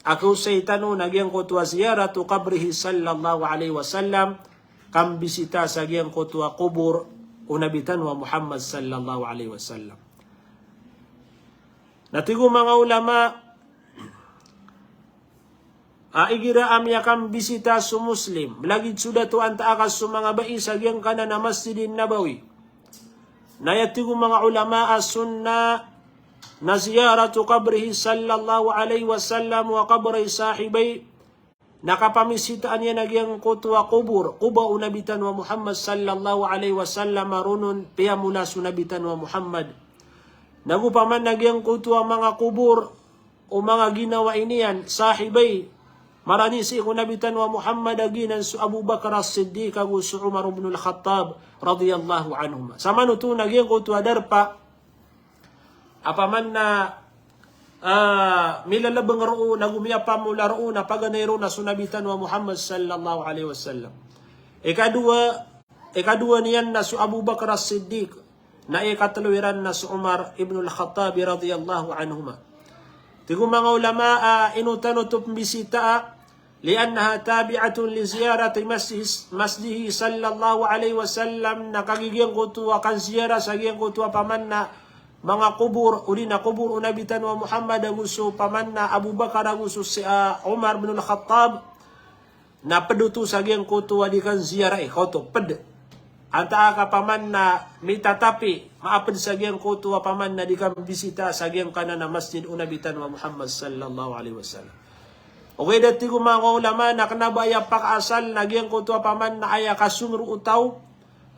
a kaosay tano na giyangkoto a ziyaratu qabrihi sallallahu alaihi wasallam, kambisita sa giyangkoto a kobor o Nabi tano a Muhammad sallallahu alaihi wasallam. Na tig o manga ulama, a igira a miyakambisita so Muslim, lagid so dato antaa ka so manga bai sa giyangkanan a Masjidin Nabawi. Na aya tig o manga ulama a sunnah na ziyaratu qabrihi sallallahu alaihi wasallam wa qabri sahibayhi. Na kapamisitaan iyan a giyangkoto a kobor, koba o Nabi tano a Muhammad sallallahu alaihi wasallam, a roo on piyamolas o Nabi tano a Muhammad. Nago paman na giyangkoto a manga kobor o manga ginawai niyan, sahibayhi, marani sii ko Nabi tano a Muhammad a giyanan so Abu Bakar As-Siddiq ago so Umar ibn Al-Khattab radiyallahu anhuma. Samanoto na giyangkoto a darpa a paman na, ah, milalebeng roo nago miyapamola roo na paganay roo na so Nabi tano a Muhammad sallallahu alaihi wasallam. Ikadowa, ikadowa niyan na so Abu Bakar As-Siddiq, na ikatelo iran na so Umar ibn Al-Khattab radiyallahu anhuma. Tig o manga ulama a ino tano oto pembisitaa, li'annaha tabi'atun li ziyarati masjid-, masjidihi sallallahu alaihi wasallam, na kagiya giyangkoto a kanziyara sa giyangkoto a paman na manga kobor, odi na kobor o Nabi tano a Muhammad ago so paman na Abu Bakar ago so si, ah, Umar bin Al-Khattab. Na ped oto sa giyangkoto a di kanziyarai, kaoto, ped. Antaa ka paman na mitatapi, maaped sa giyangkoto a paman na di kambisita sa giyangkanan a masjid o Nabi tano a Muhammad sallallahu alaihi wasallam. Ogaid a tig o manga ulama na kena ba aya pakaasal na giyangkoto a paman na aya kasong roo o taw,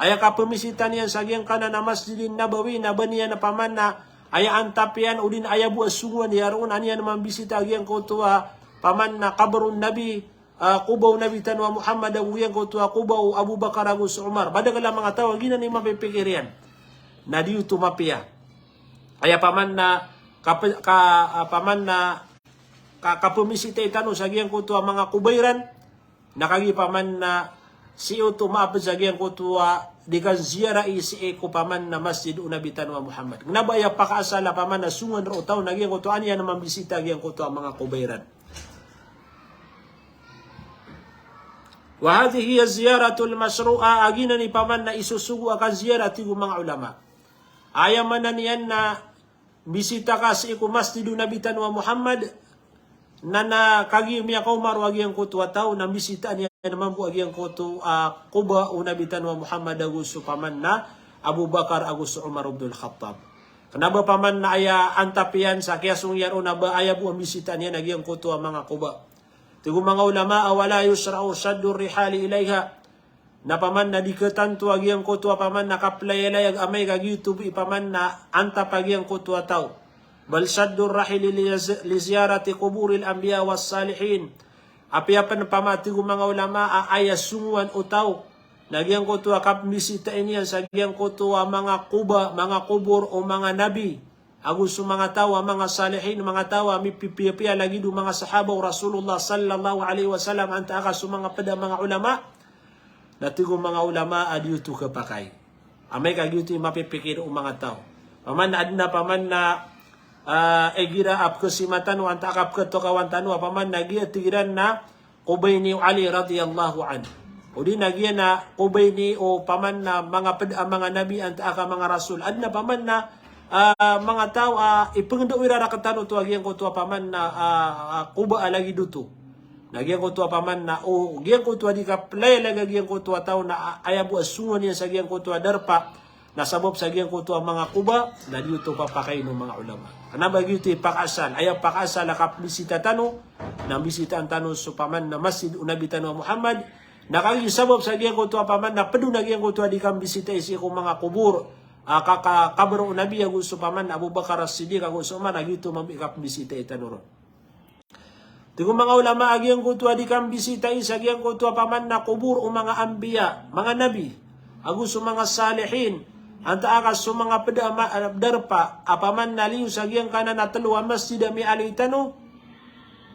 aya kapembisita niyan sa giyangkanan a Masjidin Nabawi na ba niyan a paman na aya antap iyan, odi na aya bo a songowan iyan roo na niyan mambisita giyangkoto a paman na kaber o Nabi, ah, koba o Nabi tano a Muhammad ago giyangkoto a koba o Abu Bakar ago so Umar. Ba da kala manga taw a giyanan i mapipikir iyan. Na di oto mapiya. Aya paman na kape-, ka, ah, paman na ka, kapembisita tano sa giyangkoto a manga koba iran, na kagiya paman na sii oto maapd sa giyangkoto a di kanziyara i sii ko paman na masjid o Nabi tano a Muhammad. Kna ba aya pakaasal a paman na songowan roo o taw na giyangkoto a an iyan mambisita giyangkoto a manga kobor iran. Wa hadhihi hiya ziyaratul mashru'a, a giyanan i paman na isosogo a kanziyara, tig o manga ulama. Aya maana niyan na mbisita ka sii ko masjid o Nabi tano a Muhammad, na, na kagiya miyakaoma roo a giyangkoto a taw, na mbisitaan iyan mambo a giyangkoto a Quba o Nabi tano a Muhammad ago so paman na Abu Bakar ago so Umar ibnul Khattab. Kna ba paman na aya antap iyan sa kiyasong iyan roo na ba aya bo a mbisitaan iyan a giyangkoto a manga Quba. Tig o manga ulama a wala yushra'u shaddur rihali ilayha. Na paman na di katanto a giyangkoto a paman na kaplayalayag amay ka giyoto bo i paman na antap a giyangkoto a taw. Bal shaddur rahili li, li ziyarati quburil anbiya was salihin. Apiya pn paman, tig o manga ulama, a aya songowan o taw na giyangkoto a kapmbisitaa niyan sa giyangkoto a manga Quba, manga kobor o manga nabi ago so manga taw a manga salihin, manga taw a mipipiyapiya lagid o manga sahaba o Rasulullah sallallahu alaihi wasallam, antaa ka so manga pd a manga ulama, na tig o manga ulama a di oto khapakay. Amay ka giyoto i mapipikir o manga taw. Paman na adn a paman na, ah, igira a pkhasima tano, antaa ka pkhatokawan tano a paman na giya tig iran na Quba ini o Ali radiyallahu anhu. Odi na giya na Quba ini o paman na manga pd a manga nabi antaa ka manga rasul. Adn a paman na, ah, manga taw a ipngndao iran rktano oto a giyangkoto a paman na, ah, ah, Quba a lagid oto. Na giyangkoto a paman na, o giyangkoto a di kaplayalayag a giyangkoto a taw na, ah, aya bo a songowan iyan sa giyangkoto a darpa na sabap sa giyangkoto a manga Quba, na di oto papakayn o manga ulama. Kna ba giyoto i pakaasal, aya pakaasal a kapmbisita tano, na mbisitaan tano so paman na masjid o Nabi tano a Muhammad, na kagiya sabap sa giyangkoto a paman na pd on a giyangkoto a di kambisitai sii ko manga kobor, ah, ka, ka, kabr o Nabi ago so paman na Abu Bakar As-Siddiq ago so Umar, na giyoto mambo i kapmbisitai tano ron. Tig o manga ulama a giyangkoto a di kambisitai sa giyangkoto a paman na kobor o manga anbiya, manga nabi, ago so manga salihin, antaa ka so manga pd a ma-, darpa a paman na liyo sa giyangkanan a tlo a masjid a miyaaloy tano,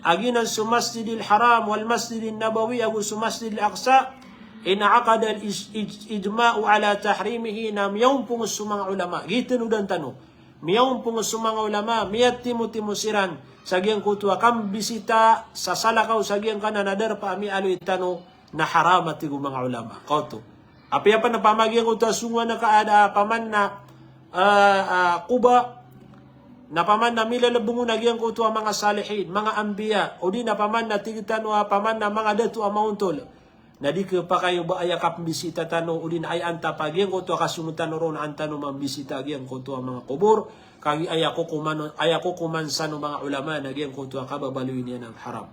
a giyanan so Masjidil Haram wal Masjidin Nabawi ago so Masjidil Aqsa, in'aqada al-ij-, ij-, ijma'u ala tahrimihi, na miyaompong so manga ulama. Giya tanodan tano. Miyaompong so manga ulama, miyatimotimo siran sa giyangkoto a kambisita sa salakaw sa giyangkanan a darpa a miyaaloy tano na haram, a tig o manga ulama. Kaoto. Apiya pn a paman giyangkoto a songowan a kaada a paman na, ah, ah, Quba, na paman na milalbng on a giyangkoto a manga salihin, manga anbiya, odi na paman na tig tano a paman na manga dato a maontol. Na di khapakay o ba aya kapmbisita tano, odi na aya antap a giyangkoto a kasong tano ron an tano mambisita a giyangkoto a manga kobor, kagiya aya kokoman, aya kokoman san o manga ulama na giyangkoto a kababaloy niyan a haram.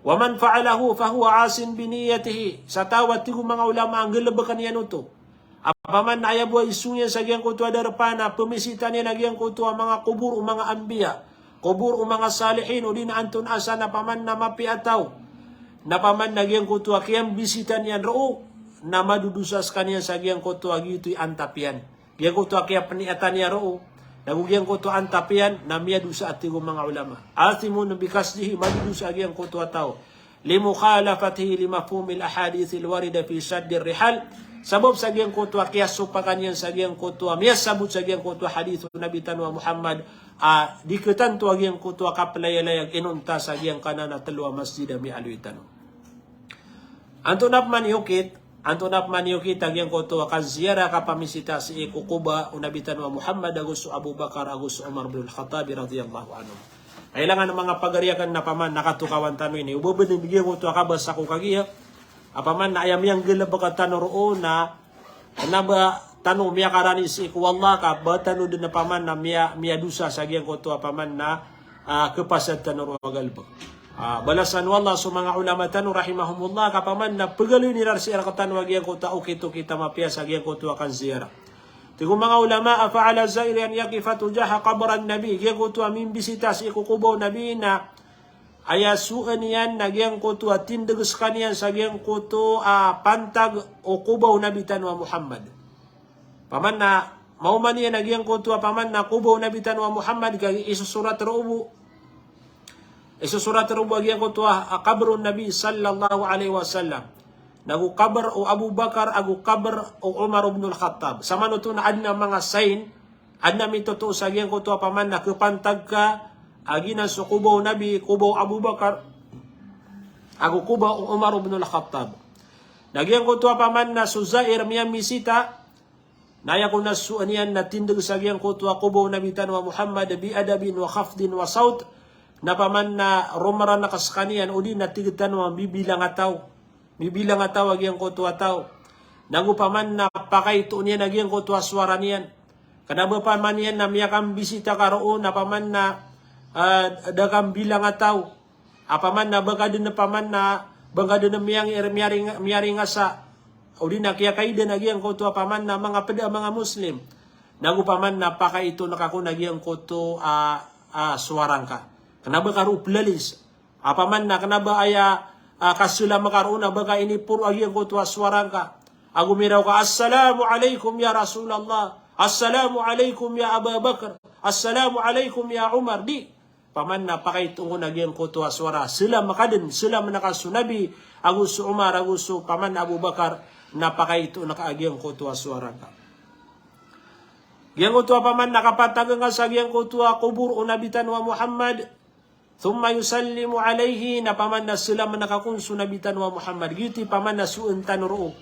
Wa man fa'alahu fahuwa asin biniyatihi. Sa taw a tig o manga ulama a nggalbkn iyan oto a paman na aya bo a isong iyan sa giyangkoto a darpa na pmbisitaan iyan a giyangkoto a manga kobor o manga anbiya, kobor o manga salihin, odi na antonaa san a paman na mapiya a taw, na paman na giyangkoto a kiyambisita niyan roo, na madodosa skaniyan sa giyangkoto a giyoto i antap iyan. Giyangkoto a kiyapniyatan iyan roo, nago giyangkoto a antap iyan, na miyadosa, a tig o manga ulama. Athimun biqasdihi, madodosa a giyangkoto a taw. Limukhalafatihi limafhumil ahadithil warida fi shaddir rihal. Sabap sa giyangkoto a kiyasopakan iyan sa giyangkoto a miyasabot sa giyangkoto a hadith o Nabi tano a Muhammad, a di katanto a giyangkoto a kaplayalayag inonta sa giyangkanan a tlo a masjid a miyaaloy tano. Antonaa pman i okit, antonaa pman i okit a giyangkoto a kaziyara, kapamisita sii ko Quba o Nabi tano a Muhammad ago so Abu Bakar ago so Umar bin Al-Khattab radiyallahu anhum. Kailangan a manga pagari akn na paman na katokawan tano ini. O ba bnar giyangkoto a kabasa ko kagiya a paman na aya miyanggalbk tano roo na, na ba tano miyakarani sii ko Allah, ka ba tano dn a paman na miya, miyadosa sa giyangkoto a paman na, ah, kapasad tano roo a galbk. Ah, balasan o Allah so manga ulama tano rahimahumullah, ka paman na pagaloyn iran sii rktano a giyangkoto a okit-okit a mapiya sa giyangkoto a kaziyara. Tig o manga ulama, afa'ala zair an yaqifa tujaha qabran Nabi, giyangkoto a mimbisita sii ko Quba o Nabi na aya soan iyan na giyangkoto a tindg skaniyan sa giyangkoto a pantag o Quba o Nabi tano a Muhammad. Paman na maoma niyan a giyangkoto a paman na Quba o Nabi tano a Muhammad, kagiya isosorat roo bo, isosorat roo bo a giyangkoto a, a qabr o Nabi sallallahu alaihi wasallam. nago kaber o Abu Bakar, ago kaber o Umar ibn al-Khattab. Samanoto na aden a manga sign, aden a mitotoo sa giyangkoto a paman na kepantag ka a giyanan so koba o Nabi, koba o Abu Bakar, ago koba o Umar ibn al-Khattab. Na giyangkoto a paman na so zair, miyamisita, na aya kon a soan iyan na tindeg sa giyangkoto a koba o Nabi tano a Muhammad bi adabin wa khafdin wa sawt, na paman na romaran ka sekaniyan, odi na tig tano a mibilang a taw. Mibilang a taw a giyangkoto a taw. Nago paman na pakaito niyan a giyangkoto a sowara niyan. Kena ba paman iyan na miyakambisita ka roo na paman na, ah, da kambilang a taw. A paman na ba ka den, paman na ba ka den miyang-, miyaring-, miyaringasa. Odi na kiyakaidan a giyangkoto a paman na manga ped a manga Muslim. Nago paman na pakaito na ka kon a giyangkoto a, a, sowara ngka. Kena ba ka roo pelalis. A paman na kena ba aya, ah, kaselam ka roo na ba ka iniporo a giyangkoto a sowara ngka. Ago miraw ka, "Assalamu alaikum ya Rasulallah. Assalamu alaikum ya Aba Bakr. Assalamu alaikum ya Umar." Di. Paman na pakaito ngka kon a giyangkoto a sowara. Selam ka den, selam na ka so Nabi, ago so Umar, ago so paman Abu Bakar, na pakaito na ka a giyangkoto a sowara ngka. Giyangkoto a paman na kapantag ngka sa giyangkoto a kobor o Nabi tano a Muhammad, thumma yusallimu alaihi, na paman na selam na ka kon so Nabi tano a Muhammad. Giyoto i paman na soan tano roo.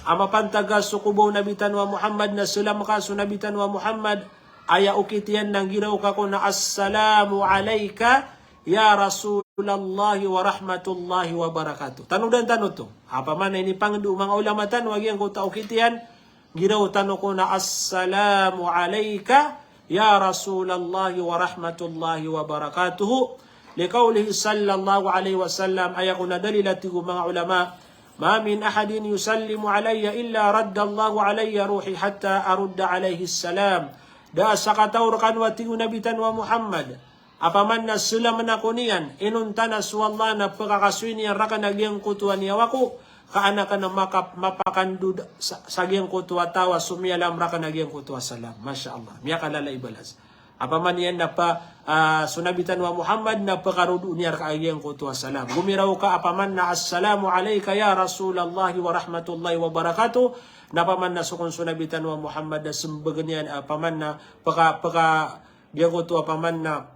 A mapantag ka so koba o Nabi tano a Muhammad na selam ka so Nabi tano a Muhammad, aya okit iyan na nggiraw ka kon a, "Assalamu alaika ya Rasulallah wa rahmatullahi wa barakatuh." Tanodan tano oto. A paman na inipangndo o manga olama tano a giyangkoto a okit iyan, nggiraw tano kon a, "Assalamu alaika ya Rasulallah wa rahmatullahi wa barakatuh." Liqawlihi sallallahu alaihi wasallam, aya kon a dalil a tig o manga olama, "Ma min ahadin yusallimu alayya illa raddallahu alayya ruhi hatta arudda alayhi salam." Da a sakataw rekano a tig o Nabi tano a Muhammad, a paman na selam na ko niyan, inonta na so Allah na pekakasoy niyan raken a giyangkoto a niyawa ko, ka an aken maka-, mapakandod sa, sa giyangkoto a taw a somiyalam raken a giyangkoto a salam. Masha Allah. Miyakalala i balas. A paman iyan na pa, ah, so Nabi tano a Muhammad na pekarodo niyan reka a giyangkoto a salam. Gomiraw ka a paman na, "Assalamu alaika ya Rasulallah wa rahmatullahi wa barakatuh." Na paman na so kon so Nabi tano a Muhammad na sembegen iyan, a paman na peka, peka, giyangkoto a paman na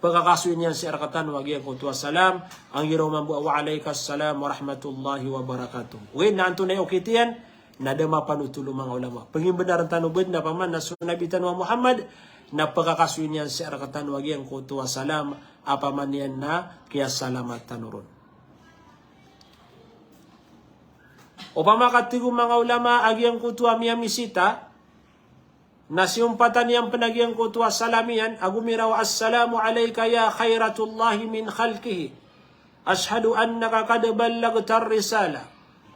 pekakasoy niyan sii rekatano a giyangkoto a salam, a nggiraw mambo a, "Wa alaikas salam wa rahmatullahi wa barakatuh." Ogaid na antonaa i okit iyan, na da mapanotol o manga olama. Pengimbenaren tano bo den a paman na so Nabi tano a Muhammad, na pekakasoy niyan sii rekatano a giyangkoto a salam, a paman iyan na kiyasalamat tano ron. Opama ka tig o manga olama a giyangkoto a miyamisita, na siyompatan iyan pen a giyangkoto a salam iyan, a gomiraw a, "Assalamu alaika ya khairatullahi min khalqihi. Ashhadu annaka qad ballaghta ar-risalah,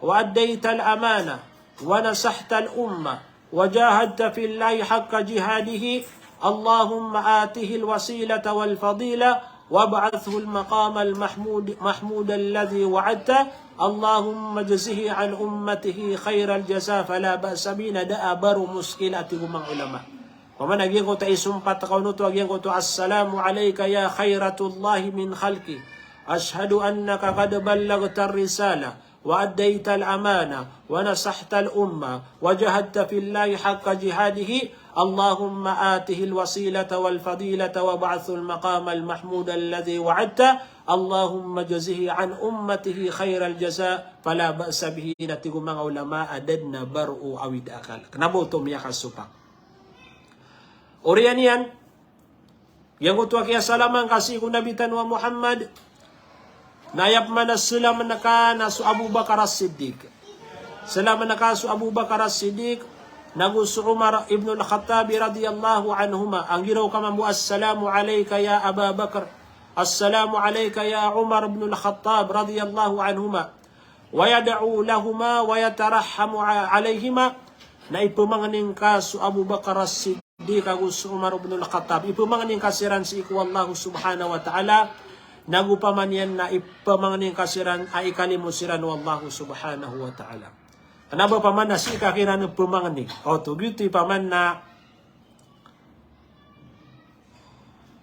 wa addayta al-amanah, wa nasahta al-ummah, wa jahadta fillahi haqqa jihadihi. Allahumma atihi al-wasilata wal-fadilah, wab'athhu al-maqama al-mahmud, mahmuda alladhi wa'adtah. Allahumma jzih an ummatihi khairal jazaa fala ba'sa bihi." Na da a baro muskil a tig o manga olama. Paman a giyangkoto a isompat ka on oto a giyangkoto, "Assalamu alaika ya khairatullahi min khalqi. Ashhadu annaka qad ballaghta ar-risalah, wa addayta al-amanah, wa nasahta al-ummah, wa jahadta fillahi haqqa jihadihi. Allahumma atihi al-wasilata wal-fadilata wab'athhu al-maqama al-mahmuda alladhi wa'adtah. Allahumma jzih an ummatihi khairal jazaa fala ba'sa bihi." Na tig o manga olama a da den a baro o awid a akal. Kena ba oto miyakasopak. Oriyan iyan, giyangkoto a kiyasalaman ka sii ko Nabi tano a Muhammad, na aya pman a selamen ka na so Abu Bakar As-Siddiq. Selamen ka so Abu Bakar As-Siddiq, nago so Umar ibn al-Khattab radiyallahu anhuma. A nggiraw ka mambo, "Assalamu alaika ya Aba Bakr. Assalamu alaika ya Umar ibn al-Khattab," radiyallahu anhuma. Wa yad'u lahuma wa yatarahhamu a-, alayhima. Na ipemangni ngka so Abu Bakar As-Siddiq ago so Umar ibn al-Khattab. Ipemangni ngka siran sii ko Allah subhanahu wa ta'ala. Nago paman iyan na ipemangni ngka siran a ikalimo siran o Allah subhanahu wa ta'ala. Kena ba paman na sii ka kiran pemangni. Oto giyoto i paman na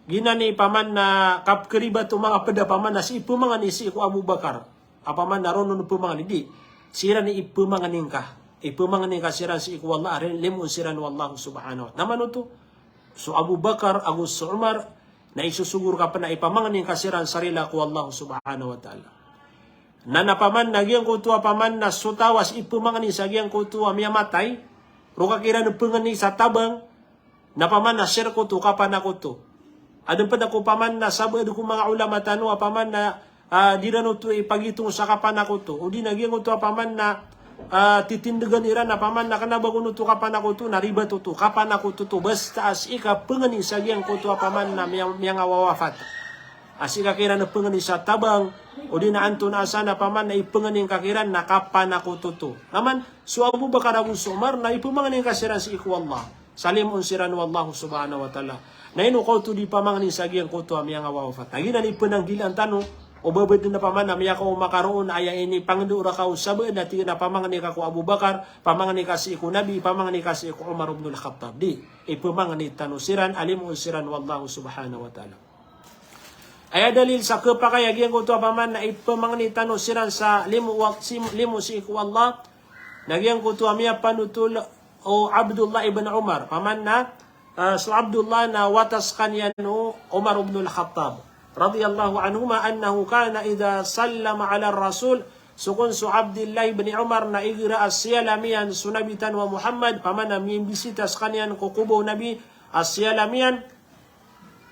giyanan i paman na kapkeribat o manga ped a paman na sii pemangni sii ko Abu Bakar. A paman na ron on pemangni, di. siran i ipemangni ngka. Ipemangni ngka siran sii ko Allah, a limoon siran o Allah subhanahu wa ta'ala. Na mano oto? So Abu Bakar ago so Umar, na isosogo rka pen a ipamangni ngka siran sa rila ko Allah subhanahu wa ta'ala. Na, na paman na giyangkoto a paman na so taw a sii pemangni sa giyangkoto a miyamatay, roo ka kiran pengeni sa tabang, na paman na sirk oto, kapanakoto. Aden pen ako paman na sabaad ko manga ulama tano a paman na, ah, di ran oto ipagitong sa kapanakoto. O di na giyangkoto a paman na, ah, titindegan iran a paman na kena ba kon oto kapanakoto, na ribat oto, kapanakoto oto. Basta a sii ka pengeni sa giyangkoto a paman na miya-, miyangawawafat. A sii ka kiran pengeni sa tabang, o di na antonaa san a paman na ipengeni ngka kiran na kapanakoto oto. Taman, so Abu Bakar ago so Umar na ipemangni ngka siran sii ko Allah. Sa limoon siran o Allah subhanahu wa ta'ala. Na ino ka oto di pamangni sa giyangkoto a miyangawawafat? Na giyanan i penanggilaan tano, o ba den a paman na miyakaoma ka roo na aya inipangendo rka o sabaad a tig iyan a pamangni ka ko Abu Bakar, pamangni ka sii ko Nabi, pamangni ka sii ko Umar ibn al-Khattab. Di, ipemangni tano siran, a limoon siran o Allah subhanahu wa ta'ala. Aya dalil sa kepakay a giyangkoto a paman na ipemangni tano siran sa limo wa-, sim-, limo sii ko Allah, na giyangkoto a miyapanotol o Abdullah ibn Umar. Paman na, ah, so Abdullah na wata sekaniyan o Umar ibn al-Khattab radiyallahu anhuma annahu kana idha sallama ala rasul. So kon so Abdullah ibn Umar na igira a siyalam iyan so Nabi tano a Muhammad, paman na mimbisita sekaniyan ko koba o Nabi a siyalam iyan,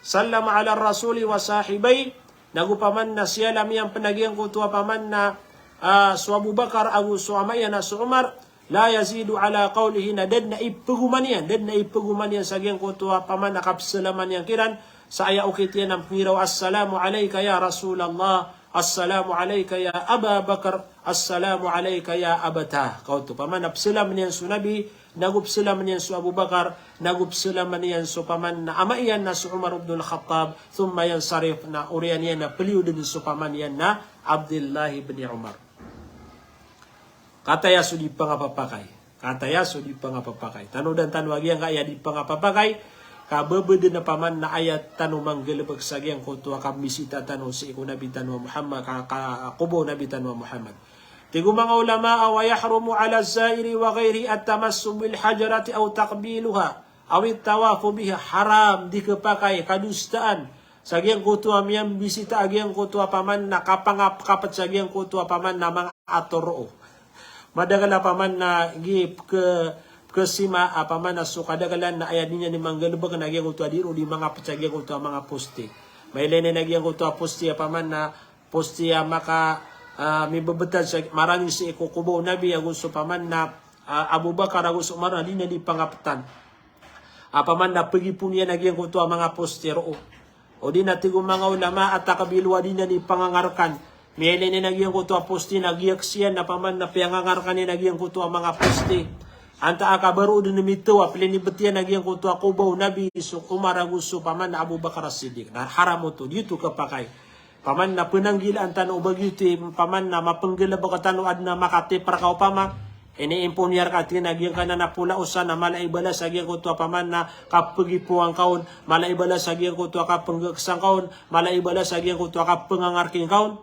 sallama ala rasuli wa sahibayhi, nago paman na siyalam iyan pen a giyangkoto a paman na, ah, so Abu Bakar ago so ama iyan a so Umar, la yazidu ala qawlihi, na da den a ipegoman iyan, da den a ipegoman iyan sa giyangkoto a paman na kapesalaman iyan kiran, sa aya okit iyan a pengiraw, "Assalamu alayka ya Rasulallah, assalamu alayka ya Aba Bakar, assalamu alayka ya Abata." Kaoto, paman na pesalamen iyan so Nabi, nago pesalamen iyan so Abu Bakar, nago pesalamen iyan so paman na ama iyan na so Umar ibn al-Khattab, thumma yansarif, na oriyan iyan na peliyoden so paman iyan na Abdullah ibn Umar. Kataya so di pangapapakay. Kataya so di pangapapakay. Tanodan tano a giyangkaya di pangapapakay, ka ba den a paman na aya tano manggalebek sa giyangkoto a kamisita tano sii ko Nabi tano a Muhammad, ka, ka, koba o Nabi tano a Muhammad. Tig o manga ulama, "Wa yahrumu ala zairi wa ghayrihi at-tamassu bil hajarati aw taqbiluha, aw at-tawafu biha." Haram, di kepakay, kadosaan sa giyangkoto a miyambisita a giyangkoto a paman na kapangapkapet sa giyangkoto a paman na manga ator roo. Madakel a paman na gi ke-, kesima a paman na so kadakelan na aya di niyan di manggalebek na giyangkoto a di roo di mangapet sa giyangkoto a manga poste. Mailay niyan a giyangkoto a poste a paman na poste a maka, ah, mibebetad sa marani sii ko koba o Nabi ago so paman na, ah, Abu Bakar ago so Umar na di niyan di pangapetan. A paman na pegipoon iyan a giyangkoto a manga poste roo. O di na tig o manga ulama a takbilu a di niyan di pangangarekan. Miyailay niyan a giyangkoto a poste na giyaks iyan a paman na piyangangarekan iyan a giyangkoto a manga poste. Antaa ka ba roo den mitaw a pelinibet iyan a giyangkoto a koba o Nabi, so Umar ago so paman na Abu Bakar As-Siddiq. Na haram oto, di oto kepakay. Paman na penanggilaan tano o ba giyoto i paman na mapenggalebek tano, aden a makatipar ka opama. Iniimpon iyan reka tig iyan a giyangkanan a polaosan na mala i balas a giyangkoto a paman na kapegipoan ka on, mala i balas a giyangkoto a kapenggekesan ka on, mala i balas a giyangkoto a kapengangareki ngka on.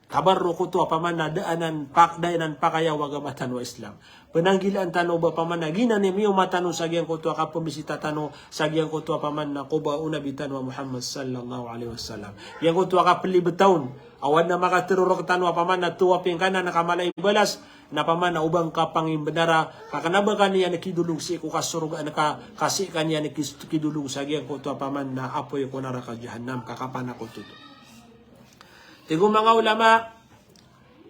Kabar roo koto a paman na da anan pak-, da anan pakaya o agama tano a Islam. Penanggilaan tano o ba paman na giyanan i miyoma tano sa giyangkoto a kapembisita tano sa giyangkoto a paman na koba o Nabi tano a Muhammad sallallahu alaihi wasallam. Giyangkoto a kapelibet on, awan na makaterorok tano a paman na towaping ka na ka mala i balas, na paman na o ba ngka pangimbenara, ka kena ba ka niyan kidolog sii ko kasorgaan ka, ka sii ka niyan kis-, kidolog sa giyangkoto a paman na apoy ko naraka jahannam, ka kapanakoto oto. Tig o manga ulama,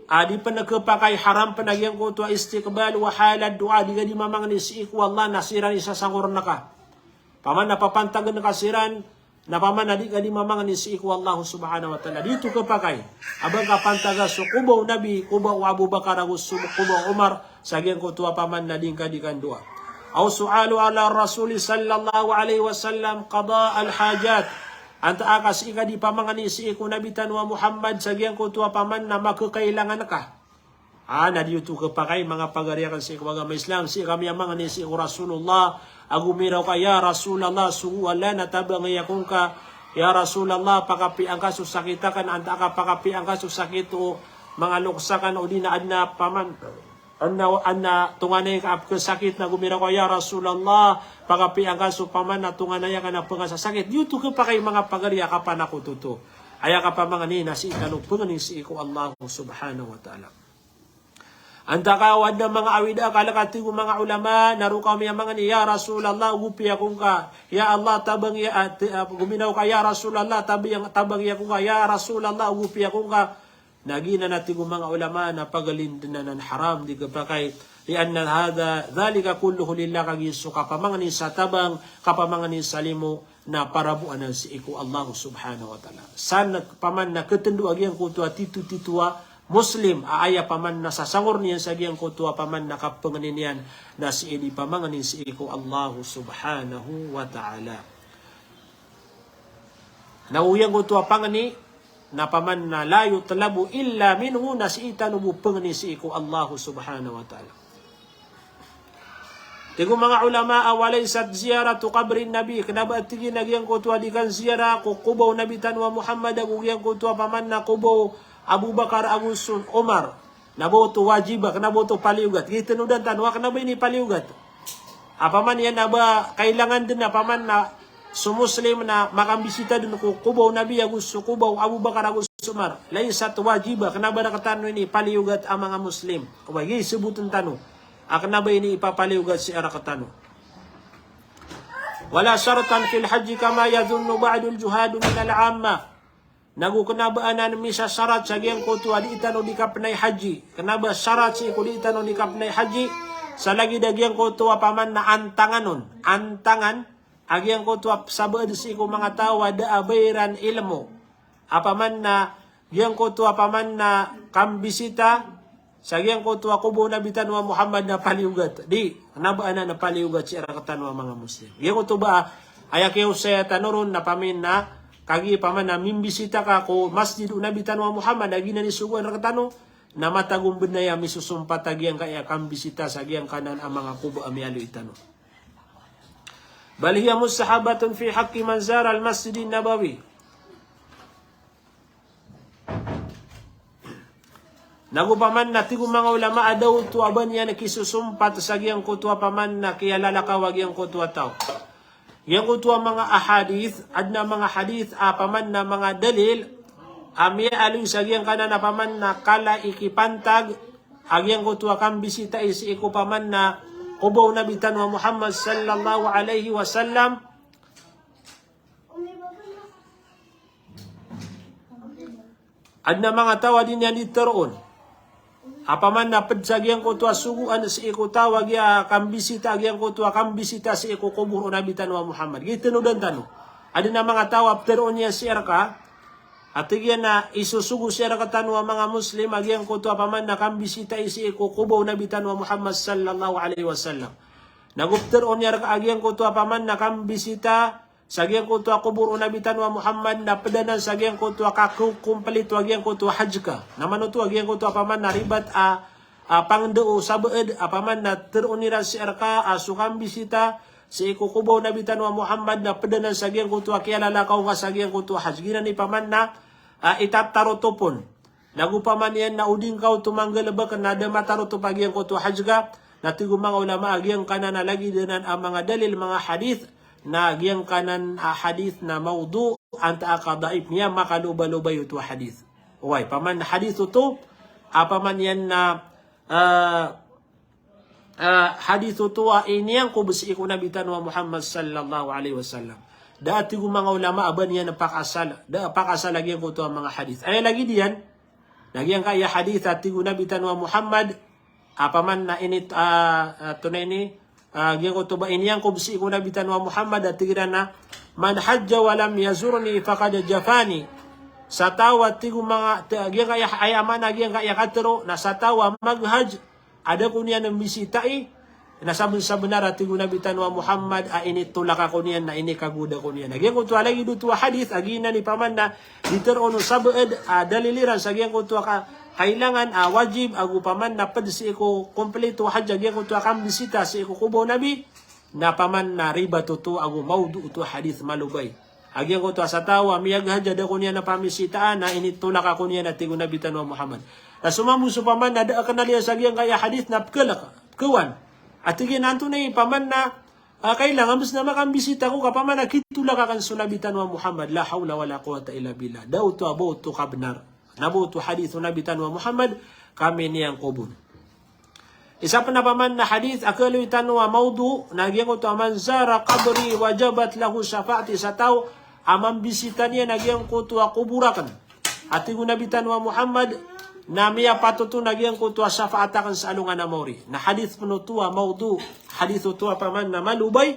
a di pen kepakay, haram pen a giyangkoto a istiqbal wa halad du'a, di ka di mamangni sii ko Allah na siran i sasangor naka. Paman na papantagen ka siran, na paman na di ka di mamangni sii ko Allah subhanahu wa ta'ala. Di oto kepakay. A ba ngka pantaga so koba o Nabi, koba o Abu Bakar ago so koba o Umar, sa giyangkoto a paman na di ngka di kandoa. Aw su'alu ala Rasuli sallallahu alaihi wasallam qada al-hajat. Antaa ka sii ka di pamangni sii ko Nabi tano a Muhammad sa giyangkoto a paman na makekailangan ka. A, na di oto kepakay, manga pagari aken sii ko agama Islam, sii ka miyamangni sii ko Rasulullah, ago miraw ka, "Ya Rasulullah, sogo a lanat a bangay aken ka. Ya Rasulullah, pakapiya ngka so sakit aken," antaa ka pakapiya ngka so sakit o manga loks aken, o di na aden a paman Anna, anna tonganay ka a pkhasakit na gomiraw ka, "Ya Rasulullah, pakapiya angka so paman na tonganay akn a pngasasakit." Giyoto khapakay manga pagari a kapanakoto oto. Aya kapamangni na sii tano pangnin sii ko Allah subhanahu wa ta'ala. Antaa ka o adn a manga awid a kalk a tig o manga ulama, na roo ka miyamangni, "Ya Rasulullah, ogopi ako ngka. Ya Allah, tabangi, ah, ti-, ah, gomiraw ka, ya Rasulullah, tabi-, tabangi ako ngka. Ya Rasulullah, ogopi ako ngka." Na giyanan a tig o manga ulama na paglindn anan, haram, di khapakay. Li'anna hadha, dhalika kulluhu lillah, kagiya so kapamangni sa tabang, kapamangni sa limo, na para bo anan sii ko Allah subhanahu wa ta'ala. Sa paman na khatndo a giyangkoto a titotito a Muslim, a aya paman na sasangor niyan sa giyangkoto a paman na kapangnin iyan, na sii dii pamangnin sii ko Allah subhanahu wa ta'ala. Na o giyangkoto a pangni, na paman na la yutlabu illa minhu, na sii tano bo pangnin sii ko Allah subhanahu wa ta'ala. Tig o manga ulama a, "Wa laysat ziyaratu qabrin nabi." Kna ba a tig iyan a giyangkoto a di kanziyara ko koba o Nabi tano a Muhammad ago giyangkoto a paman na koba o Abu Bakar ago so Umar. Na ba oto wajib, kna ba oto paliyogat. Giya i tanodan tano a kna ba ini paliyogat. A paman iyan a ba kailangan dn a paman na so Muslim na makambisita dn ko koba o Nabi ago so koba o Abu Bakar ago so Umar. Laysat wajiba, kna ba rktano ini paliyogat a manga Muslim. Oway, giya i sabotn tano a kna ba ini ipapaliyogat sii rktano. Wala shartan fil hajji kama yadhunnu ba'dul juhali minal ammah. Nago kna ba anan misasarat sa giyangkoto a dii tano dii kapnay haji. Kna ba sarat sii ko dii tano dii kapnay haji sa lagid a giyangkoto a paman na antangan on. Antangan a giyangkoto a sabaad sii ko manga taw a da a ba iran ilmo a paman na giyangkoto a paman na kambisita sa giyangkoto a koba o Nabi tano a Muhammad na paliyogat. Di, kna ba anan a paliyogat sii rktano a manga Muslim. Giyangkoto ba a aya kiyaosaya tano ron na paman na, kagiya paman na mimbisita ka ko masjid o Nabi tano a Muhammad a giyanan i sogoan rktano, na matag on bnar a misosompat a giyangkaya kambisita sa giyangkanan a manga koba a miyaaloy tano. Bal hiya mustahabbatun fi haqqi man zara al-Masjid an-Nabawi. Nago paman na tig o manga ulama a da oto a ba niyan kisosompat sa giyangkoto a paman na kiyalalakaw a giyangkoto a taw. Giyangkoto a manga ahadith, adn a manga hadith a paman na manga dalil a miyaaloy sa giyangkanan a paman na kala i kipantag a giyangkoto a kambisitai sii ko paman na koba o Nabi tano a Muhammad sallallahu alaihi wasallam. Adn a manga taw a di niyan di tharoon a paman na pd sa giyangkoto a sogoan sii ko taw a giya kambisita, a giyangkoto a kambisita sii ko kobor o Nabi tano a Muhammad. Giya i tanodan tano. Adn a manga taw a ptharoon iyan sii rka a tig iyan a isosogo sii rktano a manga Muslim a giyangkoto a paman na kambisitai sii ko koba o Nabi tano a Muhammad sallallahu alaihi wasallam. Nago ptharoon iyan rka a giyangkoto a paman na kambisita sa giyangkoto a kobor o Nabi tano a Muhammad na pd anan sa giyangkoto a kakokomplito a giyangkoto a hajj ka. Na mano oto a giyangkoto a paman na ribat a, a pangndao o sabaad a paman na tharoon iran sii rka a so kambisita sii ko koba o Nabi tano a Muhammad na pd anan sa giyangkoto a kiyalalakaw ngka sa giyangkoto a hajj. Giyanan i paman na, a, itatarotop on. Nago paman iyan na o di ngka oto manggalbk na da matarotop a giyangkoto a hajj ka, na tig o manga ulama a giyangkanan a lagid anan a manga dalil, manga hadith, na giyangkanan a hadith na mawdu', antaa ka daif, miyamakalubalobay oto a hadith. Oway, paman hadith oto a paman iyan na, ah, ah, hadith oto a iniyangkob sii ko Nabi tano a Muhammad sallallahu alaihi wasallam. Da a tig o manga ulama a ba niyan pakasal, da a pakasal a giyangkoto a manga hadith. Aya lagid iyan, na giyangkaya hadith a tig o Nabi tano a Muhammad, a paman na ini, ah, ah, tonaa ini, ah, giyangkoto ba iniyangkob sii ko Nabi tano a Muhammad a tig iran a, "Man hajja wa lam yazurni faqad jafani." Sa taw a tig o manga, ti-, giyangkaya, aya maana giyangkaya katharo, na sa taw a maghajj, a da ko niyan mbisitai, na sabnsabnar a tig o Nabi tano a Muhammad a initolak ako niyan, na inikagoda ako niyan. Na giyangkoto a lagid oto a hadith a giyanan i paman na di tharoon o sabaad a dalil iran sa giyangkoto a ka-, kailangan a wajib ago paman na pd sii ko komplito a hajj a giyangkoto a kambisita sii ko koba o Nabi, na paman na ribat oto ago mawdu' oto a hadith, malobay. A giyangkoto a sa taw a miyaghajj a da ko niyan a pamisitaan na initolak ako niyan a tig o Nabi tano a Muhammad. Na so mambo so paman na da a kenal iyan sa giyangkaya hadith na pekelek, pekewan. A tig iyan antonaa i paman na, ah, kailangan bes na makambisita ako ka paman na kitolak aken so Nabi tano a Muhammad, la hawla wala quwwata illa billah. Da oto a ba oto kabenar. Na ba oto hadith o Nabi tano a Muhammad, ka miniyangkob on. Isa pen a paman na hadith a kaaloy tano a mawdu', na giyangkoto a man zara qabri wajabat lahu shafa'ati, sa taw a mambisita niyan a giyangkoto a kobor aken, a tig o Nabi tano a Muhammad, na miyapatot on a giyangkoto a shafaat aken sa alongan a maori. Na hadith pen oto a mawdu', hadith oto a paman na malobay,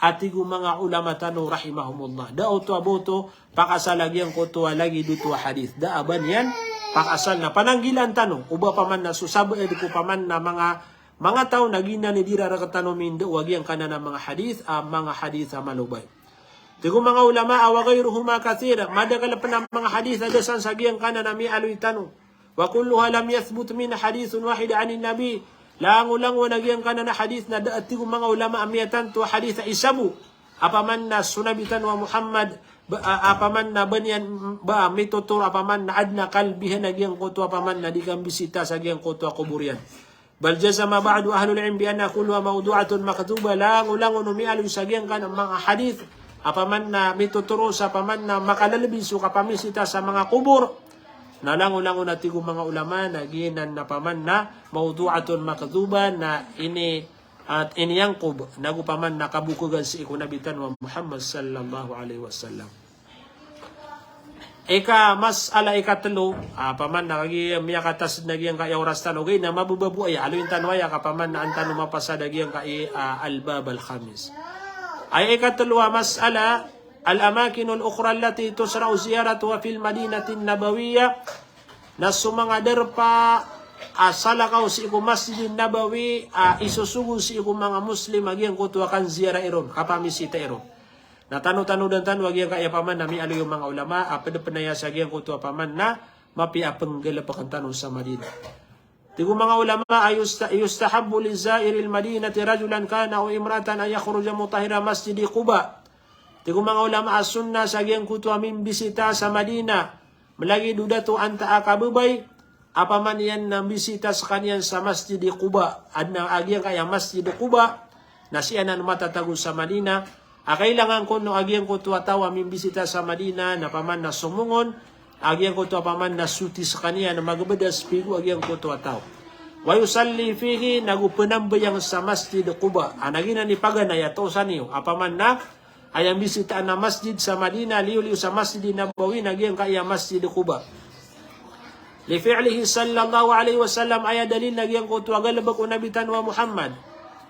a tig o manga ulama tano rahimahumullah. Da oto a ba oto pakaasal a giyangkoto a lagid oto a hadith. Da a ba niyan pakaasal na pananggilaan tano o ba paman na so sabaad ko paman na manga, manga taw na giyanan i di ra rektano minda o a giyangkanan a manga hadith, a manga hadith a malobay. Tig o manga ulama a wa ghayruhuma kathir, madakel pen a manga hadith a da san sa giyangkanan a miyaaloy tano. Wa kulluha lam yathbut minha hadithun wahid anin Nabi. Langolangon a giyangkanan a hadith na da a tig o manga ulama a miyatanto a hadith a isa bo a paman na so Nabi tano a Muhammad, ba, a, a paman na ba niyan, ba mitotoro a paman na aden a kalbihan a giyangkoto a paman na di kambisita sa giyangkoto a kobor iyan. Bal jazama ba'du ahlil ilm bi anna kulluha mawdu'atun makdhubah. Langolangon o miyaaloy sa giyangkanan a manga hadith a paman na mitotoro sa paman na makalelebi so kapamisita sa manga kobor. Na langolangon a tig o manga ulama na giyanan a paman na mawdu'atun makdhubah, na ini, at iniyangkob, nago paman na kabokegan sii ko Nabi tano a Muhammad sallallahu alaihi wasallam. Ika mas'ala ikatelo, a paman na kagiya miyakatas na giyangkaya oras tano, ogaid na mababa bo aya, aloyin tano aya ka paman na an tano mapasad a giyangkaya, a, al-bab al-khamis. Aya ikatelo a mas'ala, al-amakinul ukhra allati tushra'u ziyaratuha fil Madinatin Nabawiyyah. Na so manga darpa a salakaw sii ko Masjid Nabawi a isosogo sii ko manga Muslim a giyangkoto a kanziyara iron, kapamisita iron. Na tanotanodan tano a giyangkaya paman na miyaaloy o manga ulama a ped pen aya sa giyangkoto a paman na mapiya a penggalebeken tano sa Madinah. Tig o manga ulama a yusta-, yustahabbu li zairil Madinati rajulan kana aw imra'atan an yakhruja mutahhira Masjidi Quba. Tig o manga ulama a sunnah sa giyangkoto a mimbisita sa Madinah, malagid o dato antaa ka babay, a paman iyan na mbisita sekaniyan sa Masjid i Quba, aden a giyangkaya Masjid i Quba, na sii anan matatago sa Madinah, a kailangan kon o a giyangkoto a taw a mimbisita sa Madinah, na paman na somongon a giyangkoto a paman na soti sekaniyan, na magbedas pigo a giyangkoto a taw. Wa yusalli fihi, nago penambayang sa Masjid i Quba, a na giyanan i paganay a tosan iyo, a paman na aya mbisitaan a masjid sa Madinah, liyoliyo sa Masjid Nabawi, na giyangkaya Masjid Quba. Li fi'lihi sallallahu alaihi wasallam, aya dalil na giyangkoto a galebek o Nabi tano a Muhammad.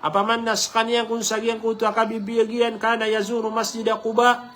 A paman na sekaniyan kon sa giyangkoto a kabibiyag iyan, kana yazuru Masjid Quba,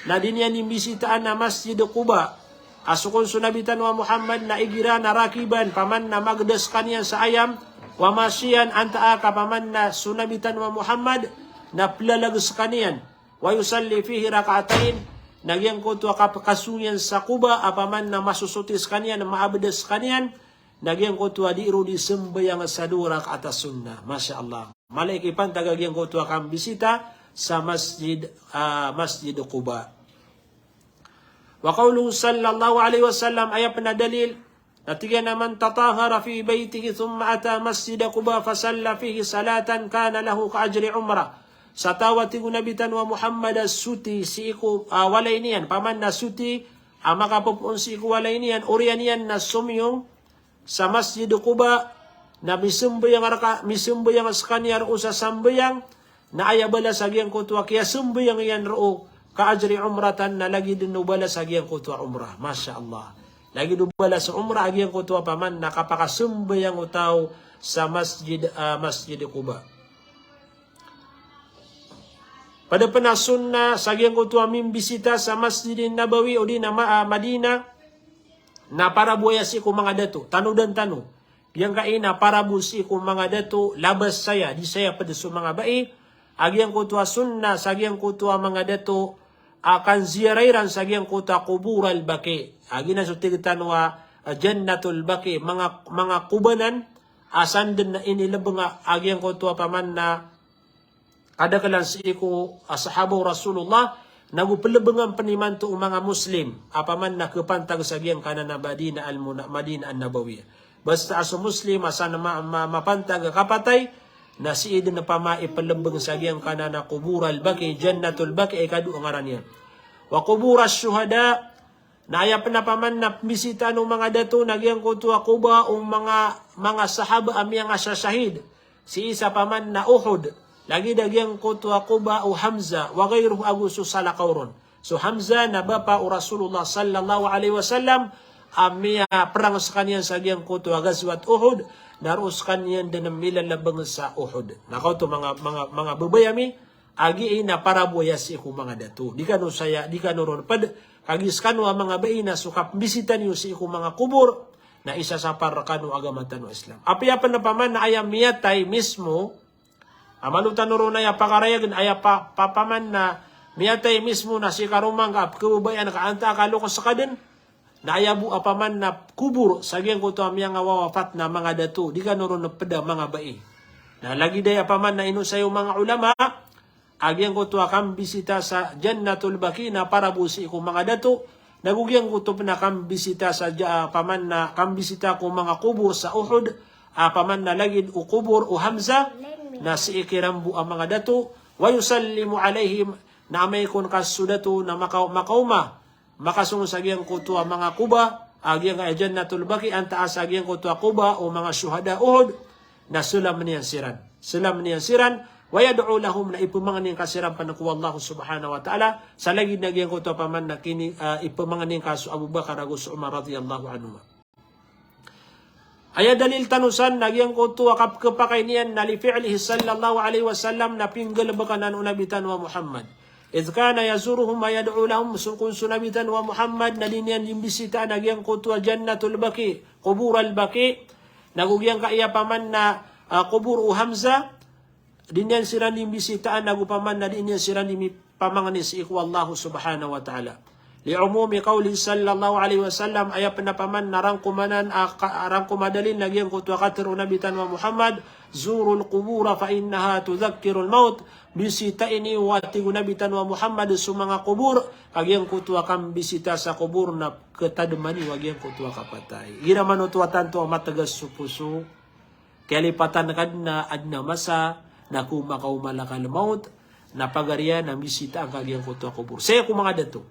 na di niyan imbisitaan a Masjid Quba. A so kon so Nabi tano a Muhammad na igira na rakiban, paman na mageda sekaniyan sa ayam, wa mashiyan, antaa ka paman na so Nabi tano a Muhammad na pelalag sekaniyan. Wa yusalli fihi rak'atayn, na giyangkoto a kapekasong iyan sa Quba, a paman na masosoti sekaniyan, maabeda sekaniyan, na giyangkoto a di ron di sembayang sa dowa rakaat a sunnah. Masha Allah. Mala i kipantag a giyangkoto a kambisita sa masjid, ah, Masjid Quba. Wa qawluhu sallallahu alaihi wasallam, aya pen a dalil, na tig iyan a, "Man tatahhara fi baytihi thumma ata Masjid Quba fa salla fihi salatan kana lahu ka ajri umrah." Sa taw a tig o Nabi tano a Muhammad a soti sii ko, ah, walay niyan, paman na soti a makapopoon sii ko walay niyan, oriyan iyan na somiyong sa Masjid Quba, na misembayang raka-, misembayang sekaniyan roo sa sambayang, na aya balas a giyangkoto a kiyasembayang iyan roo, ka ajri umratan, na lagid den o balas a giyangkoto a umrah. Masha Allah. Lagid o balas a umrah a giyangkoto a paman na kapakasembayang o taw sa masjid, ah, Masjid Quba. Ped pen a sunnah sa giyangkoto a mimbisita sa Masjid Nabawi odi na ma-, ah, Madinah, na para bo aya sii ko manga dato. Tanodan tano. Giyangkai na para bo sii ko manga dato, labas saya, di saya ped so manga bai, a giyangkoto a sunnah sa giyangkoto a manga dato, a kanziyara iran sa giyangkoto a Qubur al-Baqi. A giyanan so tig tano a, a Jannatul Baqi, manga, manga kobanan, a san den na inilebeng a giyangkoto a paman na kadakelan sii ko, ah, sahaba o Rasulullah, nago pelebengan pen imanto o manga Muslim, a paman na kepantag sa giyangkanan a Madinah al-Muna-, Madinah an-Nabawiyah. Basta a so Muslim a san ma-, ma-, mapantag a kapatay, na sii dn pman i plbng sa giyangkanan a Qubur al-Baqi, Jannatul Baqi i kado a ngaran iyan. Wa qubur ash-shuhada, na aya pn a paman na pmbisitaan o manga dato na giyangkoto a koba o manga, manga sahaba a miyangasashahid sii sa paman na Uhud, lagid a giyangkoto a koba o Hamzah, wa ghayruhu, ago so salakaw ron. So Hamzah na bapa o Rasulullah sallallahu alaihi wasallam, a miyaprang skaniyan sa giyangkoto a Ghazwat Uhud, na roo skaniyan dn milalbng sa Uhud. Na kaoto manga, manga, manga babay ami, a gii na para bo aya sii ko manga dato. Di kano saya, di kano ron pd, kagiya skano a manga bai na so kapmbisita niyo sii ko manga kobor, na isa sa par kano agama tano a Islam. Apiya pn a paman na aya miyatay mismo, a malo tano ron aya pakarayagn, aya pa, pa, paman na miyatay mismo na si karoma ngka a pkhababayaan ka antaa ka loks ka dn, na aya bo a paman na kobor sa giyangkoto a miyangawawapat na manga dato, di kano ron pd a manga bai. Na lagid aya paman na inosay o manga ulama, a giyangkoto a kambisita sa Jannatul Baqi na para bo sii ko manga dato, nago giyangkoto pn a kambisita sa ja-, paman na kambisita ko manga kobor sa Uhud, a paman na lagid o kobor o Hamzah, na sii kiran bo a manga dato, wa yusallimu alaihim, na amay kon ka so dato na maka-, makaoma, makasong sa giyangkoto a manga koba, a giyangkai a Jannatul Baqi, antaa sa giyangkoto a koba o manga shuhada Uhud, na salamn iyan siran. Salamn iyan siran, wa yad'u lahum, na ipmangni ngka siran pn ko Allah subhanahu wa ta'ala, sa lagid na giyangkoto a paman na kini, ah, ipmangni ngka so Abu Bakar ago so Umar radhiyallahu anhuma. Aya dalil tano san na giyangkoto a kapkhapakay niyan na li fi'lihi sallallahu alaihi wasallam na pinggalbk anan o Nabi tano a Muhammad. Idh kana yazuruhum wa yad'u lahum, so kon so Nabi tano a Muhammad na di niyan dii mbisitaan a giyangkoto a Jannatul Baqi, Qubur al-Baqi, nago giyangkai a paman na, ah, kobor o Hamzah, di niyan siran dii mbisitaan, nago paman na di niyan siran dii mipamangni sii ko Allah subhanahu wa ta'ala. Li umumi qawlihi sallallahu alaihi wasallam, aya pn a paman na rangkom anan a ka-, rangkom a dalil na giyangkoto a katharo o Nabi tano a Muhammad, zurul qubura fa innaha tudhakkirul maut. Bisitai niyo, a tig o Nabi tano a Muhammad, so manga kobor, ka giyangkoto a kambisita sa kobor na khatadma niyo a giyangkoto a kapatay. Igira manoto a tanto a matgas so poso, kiyalipatan ka dn a adn a masa na ko makaoma, malakal maut, na pagari iyan na mbisitaan ka giyangkoto a kobor. Saya ko manga dato.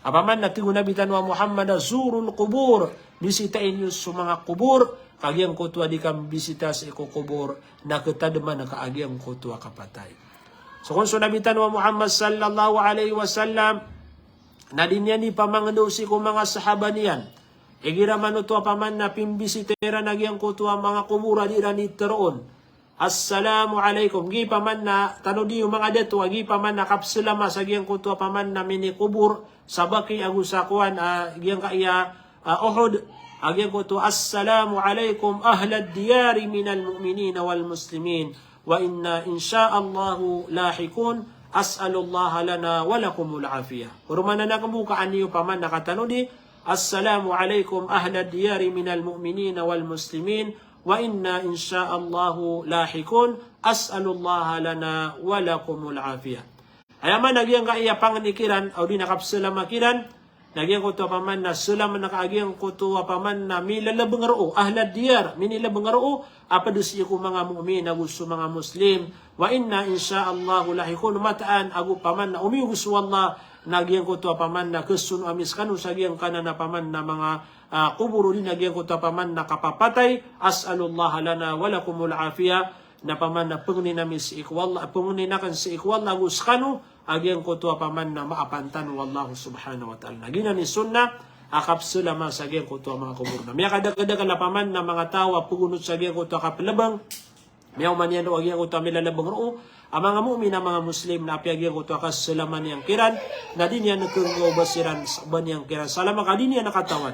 A paman na tig o Nabi tano a Muhammad a zurul qubur, bisitai niyo so manga kobor, ka giyangkoto a di kambisita sii ko kobor, na khatadman ka a giyangkoto a kapatay. So kon so Nabi tano a Muhammad sallallahu alaihi wasallam, na di niyan dii pamangndao sii ko manga sahaba niyan. Igira manoto a paman na pimbisita iran a giyangkoto a manga kobor a di iran dii tharoon, "Assalamu alaikum." Gii paman na tanodi o manga dato a gii paman na kapsalama sa giyangkoto a paman na minikobor sa Baqi ago sa kowan, ah, giyangkaya, ah, Uhud, a giyangkoto, "Assalamu alaikum ahlad diyari minal mu'minina wal muslimin. Wa inna insha Allahu lahiqun. As'alullaha lana wa lakumul afiyah." Poromanan akn bo ka an iyo paman na katanodi, "Assalamu alaikum ahlad diyari minal mu'minina wal muslimin. Wa inna insha Allahu lahiqun. As'alullaha lana wa lakumul afiyah." Aya maana giyangkaya pangni kiran, odi na kapsalama kiran, na giyangkoto a paman na salam na ka a giyangkoto a paman na milalbng roo, ahlad diyar, minilbng roo, a pd sii ko manga mu'min ago so manga muslim. Wa inna insha Allahu lahiqun, mataan ago paman na omiyog so Allah, na giyangkoto a paman na khasono ami skano sa giyangkanan a paman na manga, ah, kobor odi na giyangkoto a paman na kapapatay. As'alullaha lana wa lakumul afiyah. Na paman na pangnin ami sii ko Allah, pangnin akn sii ko Allah ago skano a giyangkoto a paman na maapan tano o Allah subhanahu wa ta'ala. Na giyanan i sunnah a kapsalama sa giyangkoto a manga kobor. Na miyakadakadakl a paman na manga taw a pagonot sa giyangkoto a kaplbng, miyaoma niyan roo a giyangkoto a milalbng roo a manga mu'min a manga muslim, na apiya giyangkoto a kasalama niyan kiran na di niyan khanggao ba siran, ba niyan kiran salama ka di niyan katawan.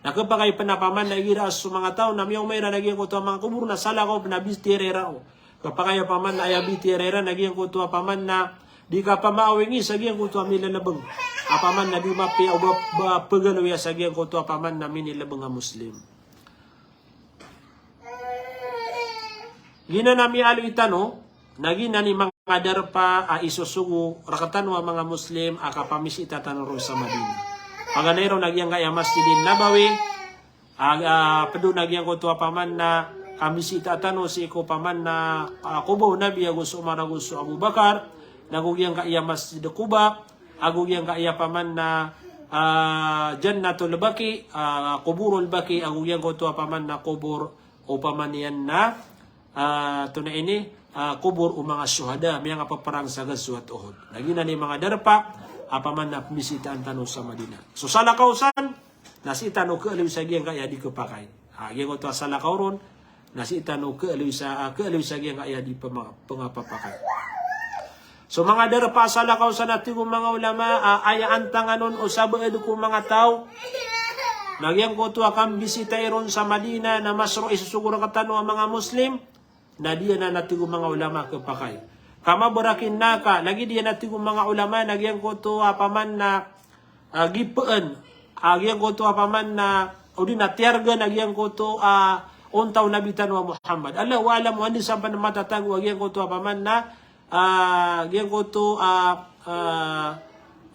Na khapakay pn a paman na igira so manga taw na miyaoma iran a giyangkoto a manga kobor na salakaw pn a bitiyara iran roo. Khapakay a paman na aya bitiyara iran a giyangkoto a paman na di kapamaawingi sa giyangkoto a milalbng a paman na di mapiya o ba, ba pagaloya sa giyangkoto a paman na minilbng a muslim. Giyanan a miyaaloy tano, na giyanan i manga darpa a isosogo rktano a manga muslim a kapamisita tano ron sa Madinah. Paganay ron na giyangkaya Masjidin Nabawi, Ag-, ah, pd on a giyangkoto a paman na kambisitaa tano sii ko paman na, ah, qubur o Nabi ago so Umar ago so Abu Bakar, nago giyangkaya Masjid Quba, ago giyangkaya paman na, ah, Jannatul Baqi, ah, Quburul Baqi, ago giyangkoto a paman na qubur o paman iyan na, ah, antonaa ini, ah, qubur o manga shuhada, miyangkapaparang sa Ghazwat Uhud. Na giyanan i manga darpa a paman na pmbisitaan tano sa Madina. So salakaw san, na sii tano khaaloy sa giyangkaya di khapakay. Ah, giyangkoto a salakaw ron, na sii tano khaaloy sa, ah, khaaloy sa giyangkaya di pama-, pangapapakay. So manga darpa a salakaw san a tig o manga ulama, ah, aya antangan on o sabaad ko manga taw na giyangkoto a kambisitai ron sa Madina na masro i sosogo rktano a manga Muslim, na di anan a tig o manga ulama khapakay. Ka mabarakin naka, lagid iyan a tig o manga ulama na giyangkoto a paman na, ah, gipaan, ah, giyangkoto a paman na, odi na tiyargan a giyangkoto a onta o Nabi tano a Muhammad. Allahu a'lam, o anda san pn matatago a giyangkoto a paman na, ah, giyangkoto a, ah,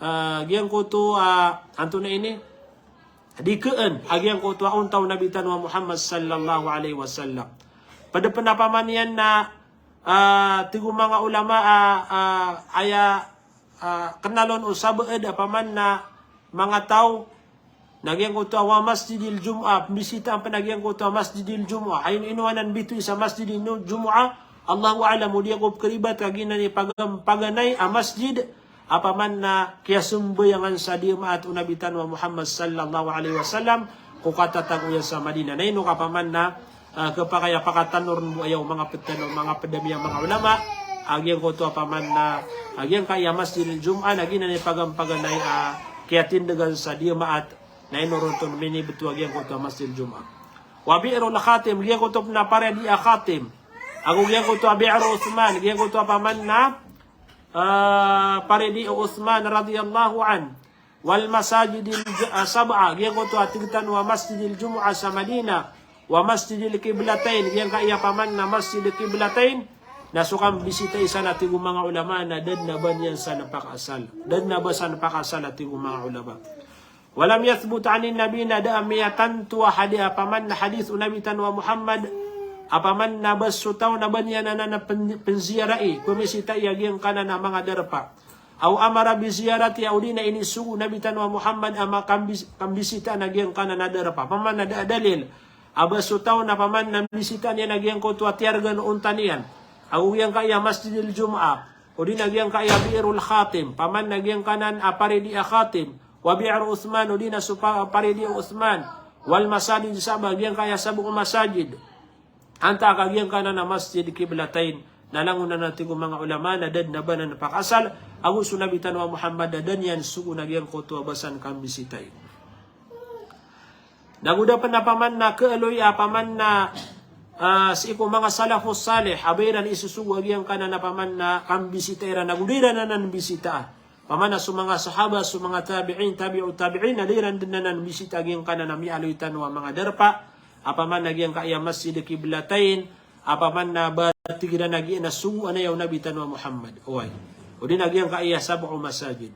ah, giyangkoto a, antonaa ini, di khaan a giyangkoto a onta o Nabi tano a Muhammad sallallahu alaihi wasallam. Pd pn a paman iyan na, ah, tig o manga ulama, ah, ah, aya, ah, knal on o sabaad a paman na manga taw na giyangkoto a wa masjidil jumu'ah, pmbisitaan pn a giyangkoto a masjidil jumu'ah. Ay ino anan bitowi sa masjidil jumu'ah, Allahu a'lam, o di ako pkharibat ka giyanan i pagam-, paganay a masjid a paman na kiyasambayangan sa diyamaat o Nabi tano a Muhammad sallallahu alaihi wasallam ko katatag iyan sa Madina. Na ino ka paman na, ah, khapakay a pakatano ron bo aya o manga pd tano, manga pd ami a manga ulama a giyangkoto a paman na, ah, giyangkaya Masjidil Jumu'ah na giyanan i pagam-, paganay a kiyatindgan sa diyamaat, na ino ron oto minibtow a giyangkoto a Masjidil Jumu'ah. Wa Bi'rul Khatim, giyangkoto pn a paridi a Khatim. Ago giyangkoto a Bi'ru Uthman, giyangkoto a paman na, ah, paridi o Uthman radhiyallahu anhu. Wal masajidil j-, ah, sab'a, giyangkoto a tig tano a Masjidil Jumu'ah sa Madina. Wa masjidil qiblatain, giyangkaya paman na Masjid Qiblatain. Na so kambisitai san a tig o manga ulama na da dn a ba niyan san pakaasal. Da dn a ba san pakaasal a tig o manga ulama. Wa lam yathbut anin Nabi, na da a miyatanto a hadi-, a paman na hadith o Nabi tano a Muhammad a paman na ba so taw na ba niyan anan a pn-, pnziyarai, pmbisitai a giyangkanan a manga darpa. Aw amara bi ziyaratiha, odi na inisogo o Nabi tano a Muhammad a makambis-, kambisitaan a giyangkanan a darpa. Paman na da a dalil a ba so taw na paman na mbisitaan iyan a giyangkoto a tiyargan o onta niyan. Ago giyangkaya Masjidil Jumu'ah. Odi na giyangkaya Bi'rul Khatim. Paman na giyangkanan a paridi a Khatim. Wa Bi'ru Uthman, odi na so pa-, paridi o Uthman. Wal masajid sab'a, giyangkaya sab'u masajid. Antaa ka giyangkanan a Masjid Qiblatain, na langon anan a tig o manga ulama na da dn a ba anan pakaasal, ago so Nabi tano a Muhammad na da niyan sogoon a giyangkoto a ba san kambisitai. Nago da pn a paman na khaaloy a paman na, ah, sii ko manga salafus salih, a ba iran isosogo a giyangkanan a paman na kambisitai ran, nago da iran anan mbisitaa. Paman na so manga sahaba, so manga tabi'in, tabi'ut tabi'in, na da iran dn anan mbisita a giyangkanan a miyaaloy tano a manga darpa, a paman na giyangkaya Masjid Qiblatain, a paman na ba tig iran a giya na sogoan aya o Nabi tano a Muhammad. Oway. Odi na giyangkaya sab'u masajid.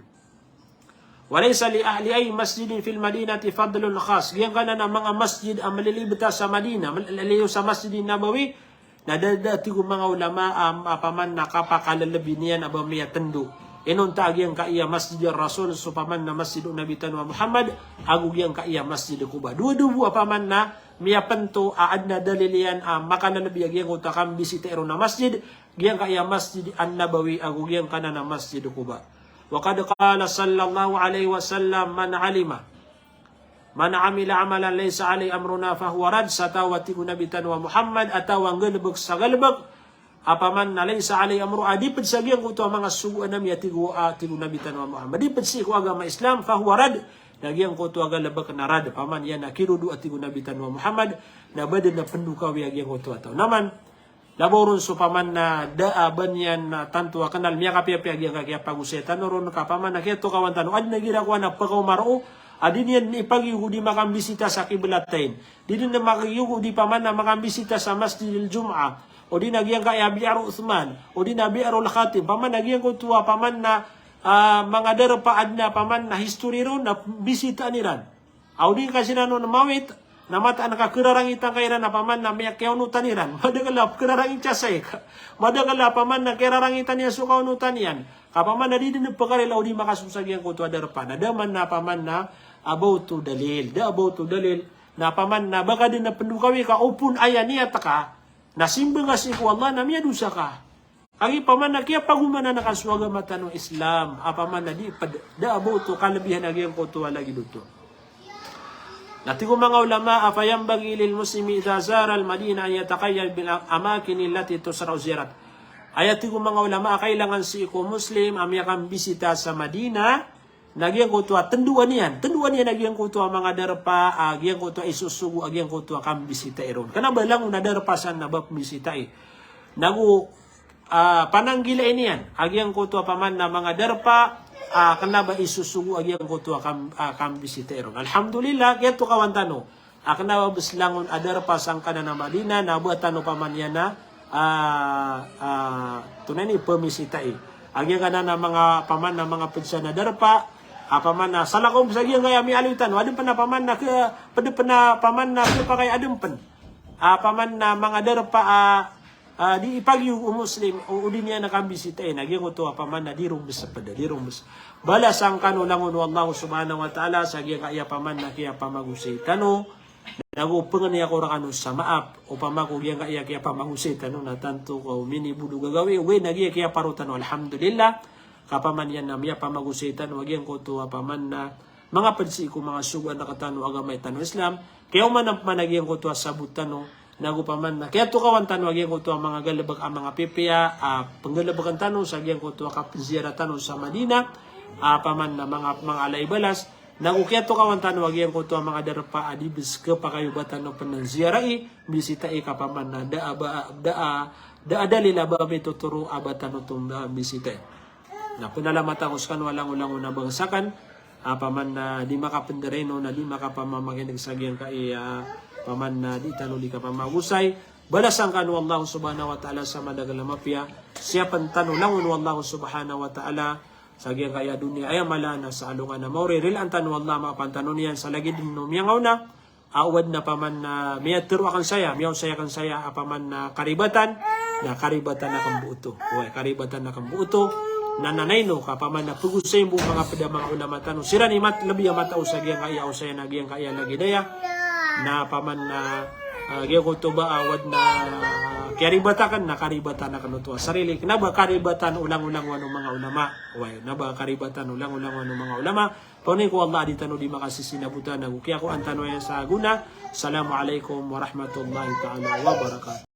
Wa laysa li ahli ayyi masjidin fil madinati fadlun khas. Giyangkanan a manga masjid a malilibta sa Madina, mal-, lalayo sa Masjid Nabawi, na da, da tig o manga ulama a, a paman na kapakalalabi niyan a ba miyatndo. Inonta a giyangkaya Masjid Rasul, so paman na Masjid o Nabi tano a Muhammad, ago giyangkaya Masjid Quba. Dowa, dowa bo a paman na miyapnto a adn a dalil iyan a makalalabi a giyangkoto a kambisitai ron a masjid, giyangkaya Masjid An-Nabawi, ago giyangkanan a Masjid Quba. Wa qad qala sallallahu alaihi wasallam, "Man alima, man amila amalan laysa alaihi amruna fahuwa rad." Sa taw a tig o Nabi tano a Muhammad, a taw a nggalbk sa galbk a paman na laysa alaihi amru, a di pd sa giyangkoto a manga sogoan ami a tig o, a tig o Nabi tano a Muhammad. Di pd sii ko agama Islam, fahuwa rad, na giyangkoto a galbk na rad. Paman iyan a kirodo a tig o Nabi tano a Muhammad, na ba dn a pndokawi a giyangkoto a taw. Na man, labaw ron so paman na da a ba niyan na tanto a knal, miyakapiyapiya a giyangkaya pagosaya tano ron ka paman na kiyatokawan tano. Adn a igira kowan a pkaoma roo a di niyan dn ipagiyogo di makambisita sa Qiblatain. Di dn a makiyogo di paman na makambisita sa Masjidil Jumu'ah. Odi na giyangkaya Bi'ru Uthman. Odi na Bi'rul Khatim. Paman na giyangkoto a paman na, ah, manga darpa adn a paman na history ron na mbisitaan iran. Aw di ka siran on mawit, Na mataan ka kerarangitan ka iran a paman na miyakiyaonotan iran. Madakl a kerarangit iyan sa ika. Madakl a paman na kerarangitan iyan so kaonotan iyan. Ka paman na di dn pkharila o di makasogo sa giyangkoto a darpa. Na da man na paman na about to dalil. Da about to dalil. Na paman na ba ka dn a pndokawi ka opon aya niyat ka. Na simba nga sii ko Allah na miyadosa ka. Kagiya paman na kiyapagomanan ka so agama tano Islam, a paman na di pd, da a ba oto kalebihan a giyangkoto a lagid oto. Na tig o manga ulama, a fayanbaghi lil muslimi idha zara al Madinah an yataqayyad bil amakin allati tushra'u ziyaratuha. Aya tig o manga ulama a kailangan sii ko Muslim a miyakambisita sa Madinah, na giyangkoto a tndoan iyan, tndoan iyan a giyangkoto a manga darpa a giyangkoto a isosogo a giyangkoto a kambisitai ron. Kna ba langon a darpa san na ba pmbisitai. Nago, ah, pananggilai niyan a giyangkoto a paman na manga darpa a kna ba isosogo a giyangkoto a kam-, a kambisitai ron. Alhamdulillah, kiyatokawan tano a kna ba bs langon a darpa sangkanan a Madinah, na ba tano paman iyan a, ah, ah, tonaa ini, pmbisitai. A giyangkanan a manga paman na manga pd san a darpa, a paman na salakaw pn sa giyangkaya miyaaloy tano. Adn pn a paman na ke-, pd pn a paman na kepakay, adn pn a paman na manga darpa a, ah, di ipagiyo o Muslim, o, o di niyan a kambisitai, na giyangkoto a paman na di ron bs pd, di ron bs. Balasan kano langon o Allah subhanahu wa ta'ala sa giyangkaya paman na kiyapamagosay tano. Nago pangni ako rakano sa maap, opama ko giyangkaya kiyapamagosay tano na tanto ko minibodo gagawii, ogaid na giya kiyaparo tano, alhamdulillah. Ka paman iyan na miyapamagosay tano a giyangkoto a paman na manga pd sii ko manga sogoan rktano a agama tano Islam. Kiyaomanan paman a giyangkoto a sabot tano, nago paman na kiyatokawan tano a giyangkoto a manga galbk a manga pipiya a pnggalbkn tano sa giyangkoto a kapziyara tano sa Madinah, a paman na manga, manga ala i balas. Nago kiyatokawan tano a giyangkoto a manga darpa a di bs kepakay o ba tano pn ziyarai, mbisitai, ka paman na da a ba, da a, da a dalil a ba mitotoro a ba tano oto mbisitai. Na pnalamatan ko skano a langolangon a bangsa akn, a paman na di makapndaraynon, na di makapamamakin'g sa giyangkaya, a paman na di tano di kapamagosay. Balasan kano o Allah subhanahu wa ta'ala sa madakl a mapiya. Siyapn tano langon o Allah subhanahu wa ta'ala sa giyangkaya doniya aya mala na sa alongan a maori. Rilaan tano o Allah, maapa tano niyan sa lagid o miyangaona. A owad na paman na miyatharo akn saya, miyaosay akn saya a paman na karibatan, na karibatan akn bo oto. Oway, karibatan akn bo oto. Na nanay no, ka paman na pagosay bo manga pd a manga ulama tano. Siran i mat-, lbi a matao sa giyangkaya osayan a giyangkaya lagid aya. Na paman na, ah, giyangkoto ba a owad na kiyaribat akn, na karibatan akn oto a sarili. Kna ba karibatan o langolangon o manga ulama. Oway, kna ba karibatan o langolangon o manga ulama. Pangnin ko Allah a di tano di makasisinabotan, ago kiyakowa tano aya sa gona. Assalamu alaikum warahmatullahi ta'ala wabarakatuh.